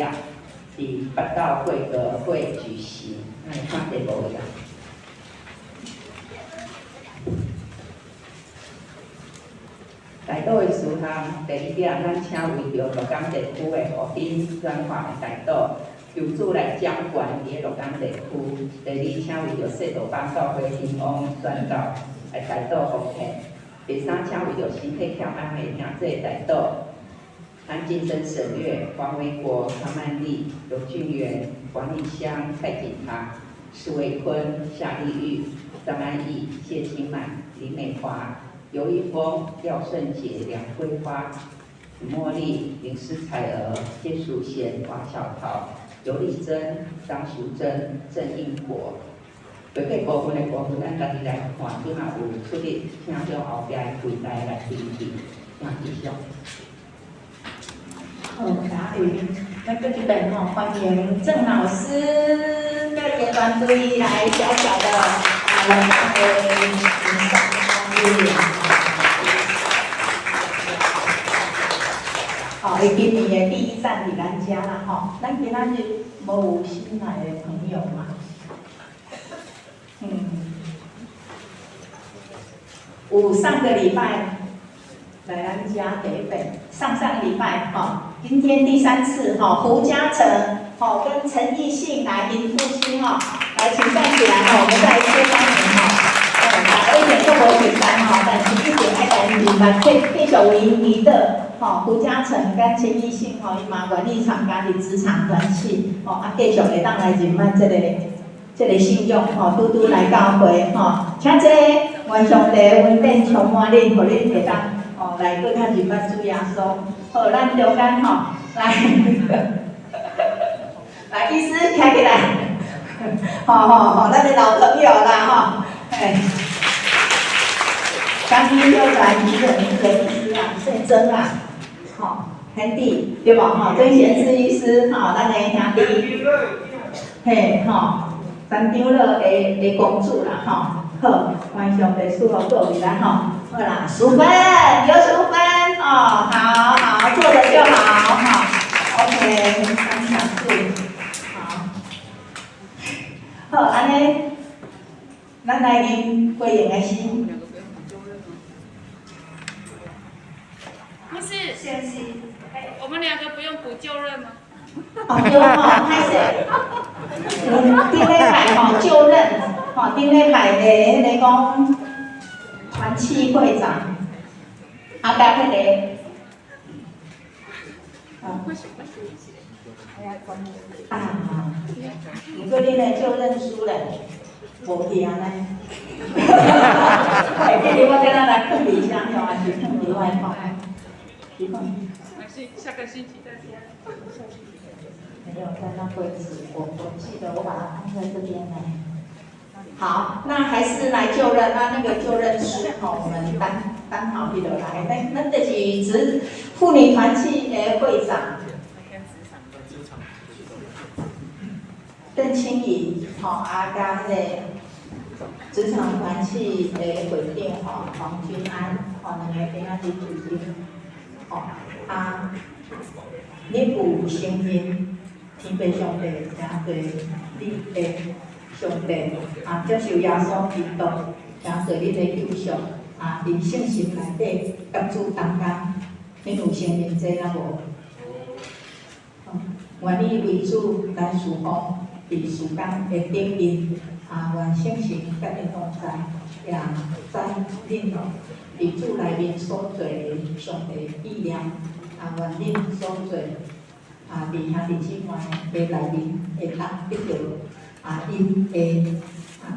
[SPEAKER 6] 佇北斗貴格會舉行。咱來看第五頁。代禱的事項，第一點，咱請為著鹿港地區的和平轉化來代禱，求主來掌權佇咧鹿港地區。第二，請為著西道邦教會興旺宣教來代禱奉獻。第三，請為著身體欠安的兄弟代禱。安金生、沈月、黃維國、張曼麗、劉俊元、黃麗香、蔡錦堂、施維坤、夏麗玉、張安義、謝清滿、林美華、尤一峰、廖勝傑、梁桂花、李茉莉、林思彩兒、謝淑賢、黃小桃、劉麗珍、張淑珍、鄭應國。會計部分的部分，咱家己來看，這馬有出入，請向後壁的櫃台來登記，請繼續。
[SPEAKER 3] 好，感恩。咱閣這邊吼，歡迎鄭老師佮伊的團隊來小小的來大家分享分享。好，伊今年的第一站佇咱遮啦吼，咱今仔日無有新來的朋友嘛？有上個禮拜來咱遮第一遍，上上禮拜吼，今天第三次吼，胡嘉誠吼跟陳奕信來迎父親吼，來請站起來吼，我們再一次歡迎吼。大家以前都無熟悉吼，但是一定愛來認捌，繼續為𪜶祈禱吼，胡嘉誠佮陳奕信吼，伊嘛願意參加佇職場團契吼，啊，繼續會當來認捌這個信仰吼，拄拄來教會吼，請這個願上帝恩典充滿恁，予恁會當吼來閣較認捌主耶穌。好，咱中間吼來，來醫師徛起來，吼吼吼，咱的老朋友啦吼，嘿。剛剛又來一個那個醫師啊，姓曾啊，吼，兄弟對無吼？曾賢志醫師吼，咱的兄弟，嘿吼，陳長老的公主啦吼，好，願上帝賜福各位啦吼，好啦，淑芬，劉淑芬，哦，好好坐著就好，吼，OK，三強柱，好，好，按呢，咱來啉歸榮的心。
[SPEAKER 8] 不是，我們兩個不用補就任嗎？
[SPEAKER 3] 哦，對吼，歹勢。頂禮拜吼就任，吼頂禮拜的彼個講團契會長，啊，佮彼個，啊，毋過恁的就任書咧，無去按呢。我會記得我今仔來囥佇遮吼，還是囥佇我的吼？
[SPEAKER 8] 沒事，下個星期再說。
[SPEAKER 3] 沒有在那櫃子，我記得我把它放在這邊來。好，那還是來就任，那個就任書吼，我們單單好彼落來。咱就是職婦女團契的會長，鄧清怡吼，啊，佮彼個職場團契的會長吼，黃君安吼，兩个今仔日主持。吼，啊，你有承認天父上帝成做你的上帝，啊，接受耶穌基督成做你的救贖，啊，佇聖神內底佮主同工，你有承認這抑無？願你為主來事奉，佇事工的頂面，啊，願聖神佮你同在，也知恁佇主內面所做的上帝意念，啊，願恁所做啊，佇兄弟姊妹的內面會當得著啊，𪜶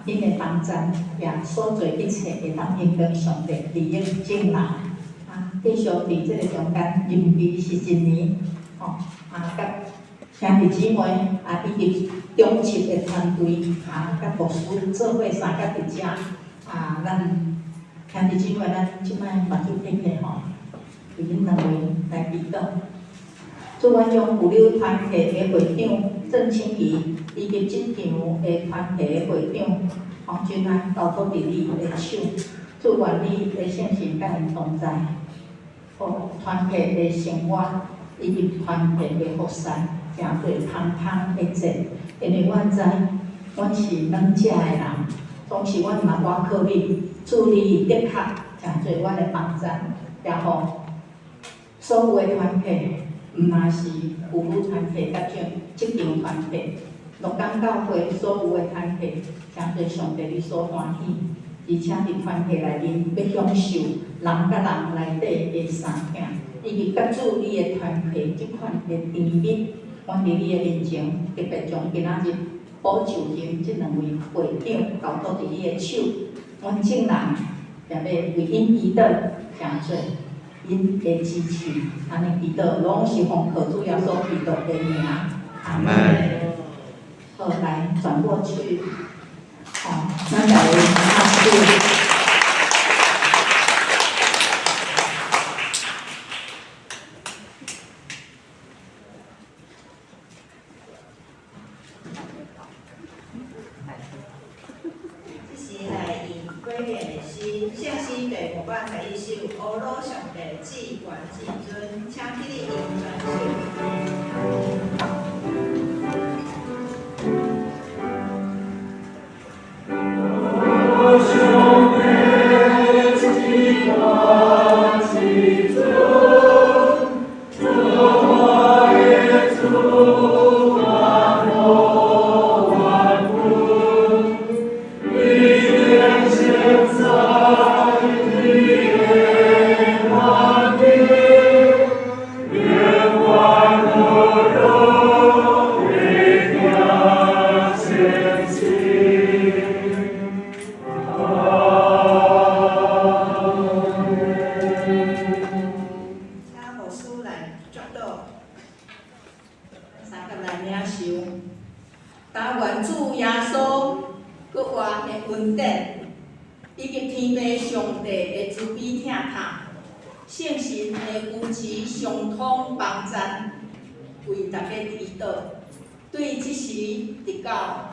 [SPEAKER 3] 的幫贊，也所做一切會當榮耀上帝，利益眾人。啊，繼續佇這個中間，任期是一年，吼，啊，佮兄弟姊妹啊，以及中級的團隊啊，佮牧師做伙相佮佇遮啊，咱兄弟姊妹，咱這擺目睭閉閉吼，為恁兩位來祈禱。主，阮將婦女團體的會長鄭清儀，以及職場的團體的會長黃君安，交託佇你的手。主，願你的聖神佮𪜶同在，予團體的生活以及團體的服侍，成做芳香的祭。因為阮知，阮是軟食的人，總是阮嘛倚靠你，主你的確成做阮的幫贊，也予所有的團體，毋但是婦女團體，佮職場團體，鹿港教會所有的團體，成做上帝你所歡喜，而且佇團體內面欲享受人佮人內底的相疼，以及佮主你的團體這款的甜蜜，阮佇你的面前，特別將今仔日補就任這兩位會長交託佇你的手，阮眾人也欲為𪜶祈禱，成做𪜶的支持，按呢祈禱攏是奉靠主耶穌基督的名，阿們。好，來轉過去，好，咱來阿叔。
[SPEAKER 1] 這時來用歸榮的詩，聖詩第511首，阿魯上帝至懸至尊，請起立迎全首。
[SPEAKER 5] 上帝至懸至
[SPEAKER 1] 祝祷，相佮来领受。但愿主耶稣閣活的恩典，以及天父上帝的慈悲疼痛，聖神的扶持相通幫贊，為大家祈禱，對這時直到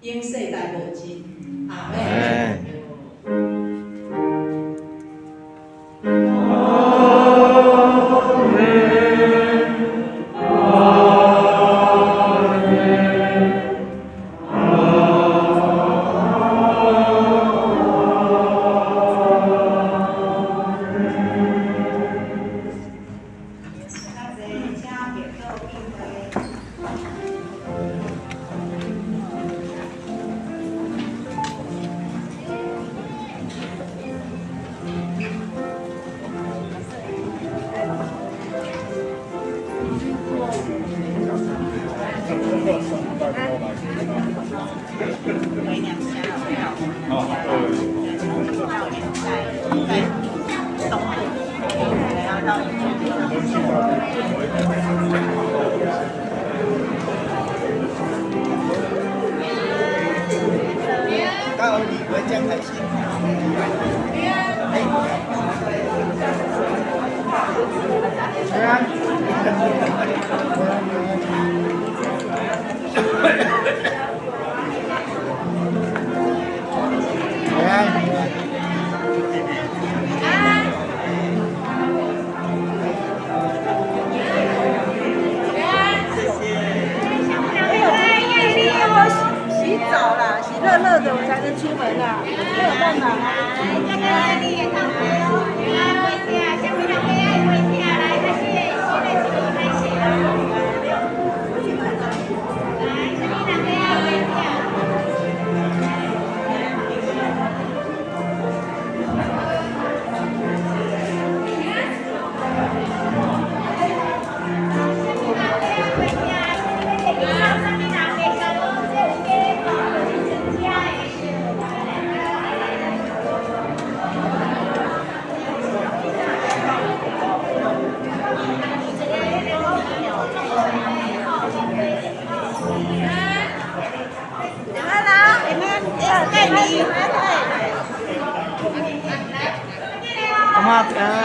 [SPEAKER 1] 永世代無盡。阿們。
[SPEAKER 7] 阿媽平安。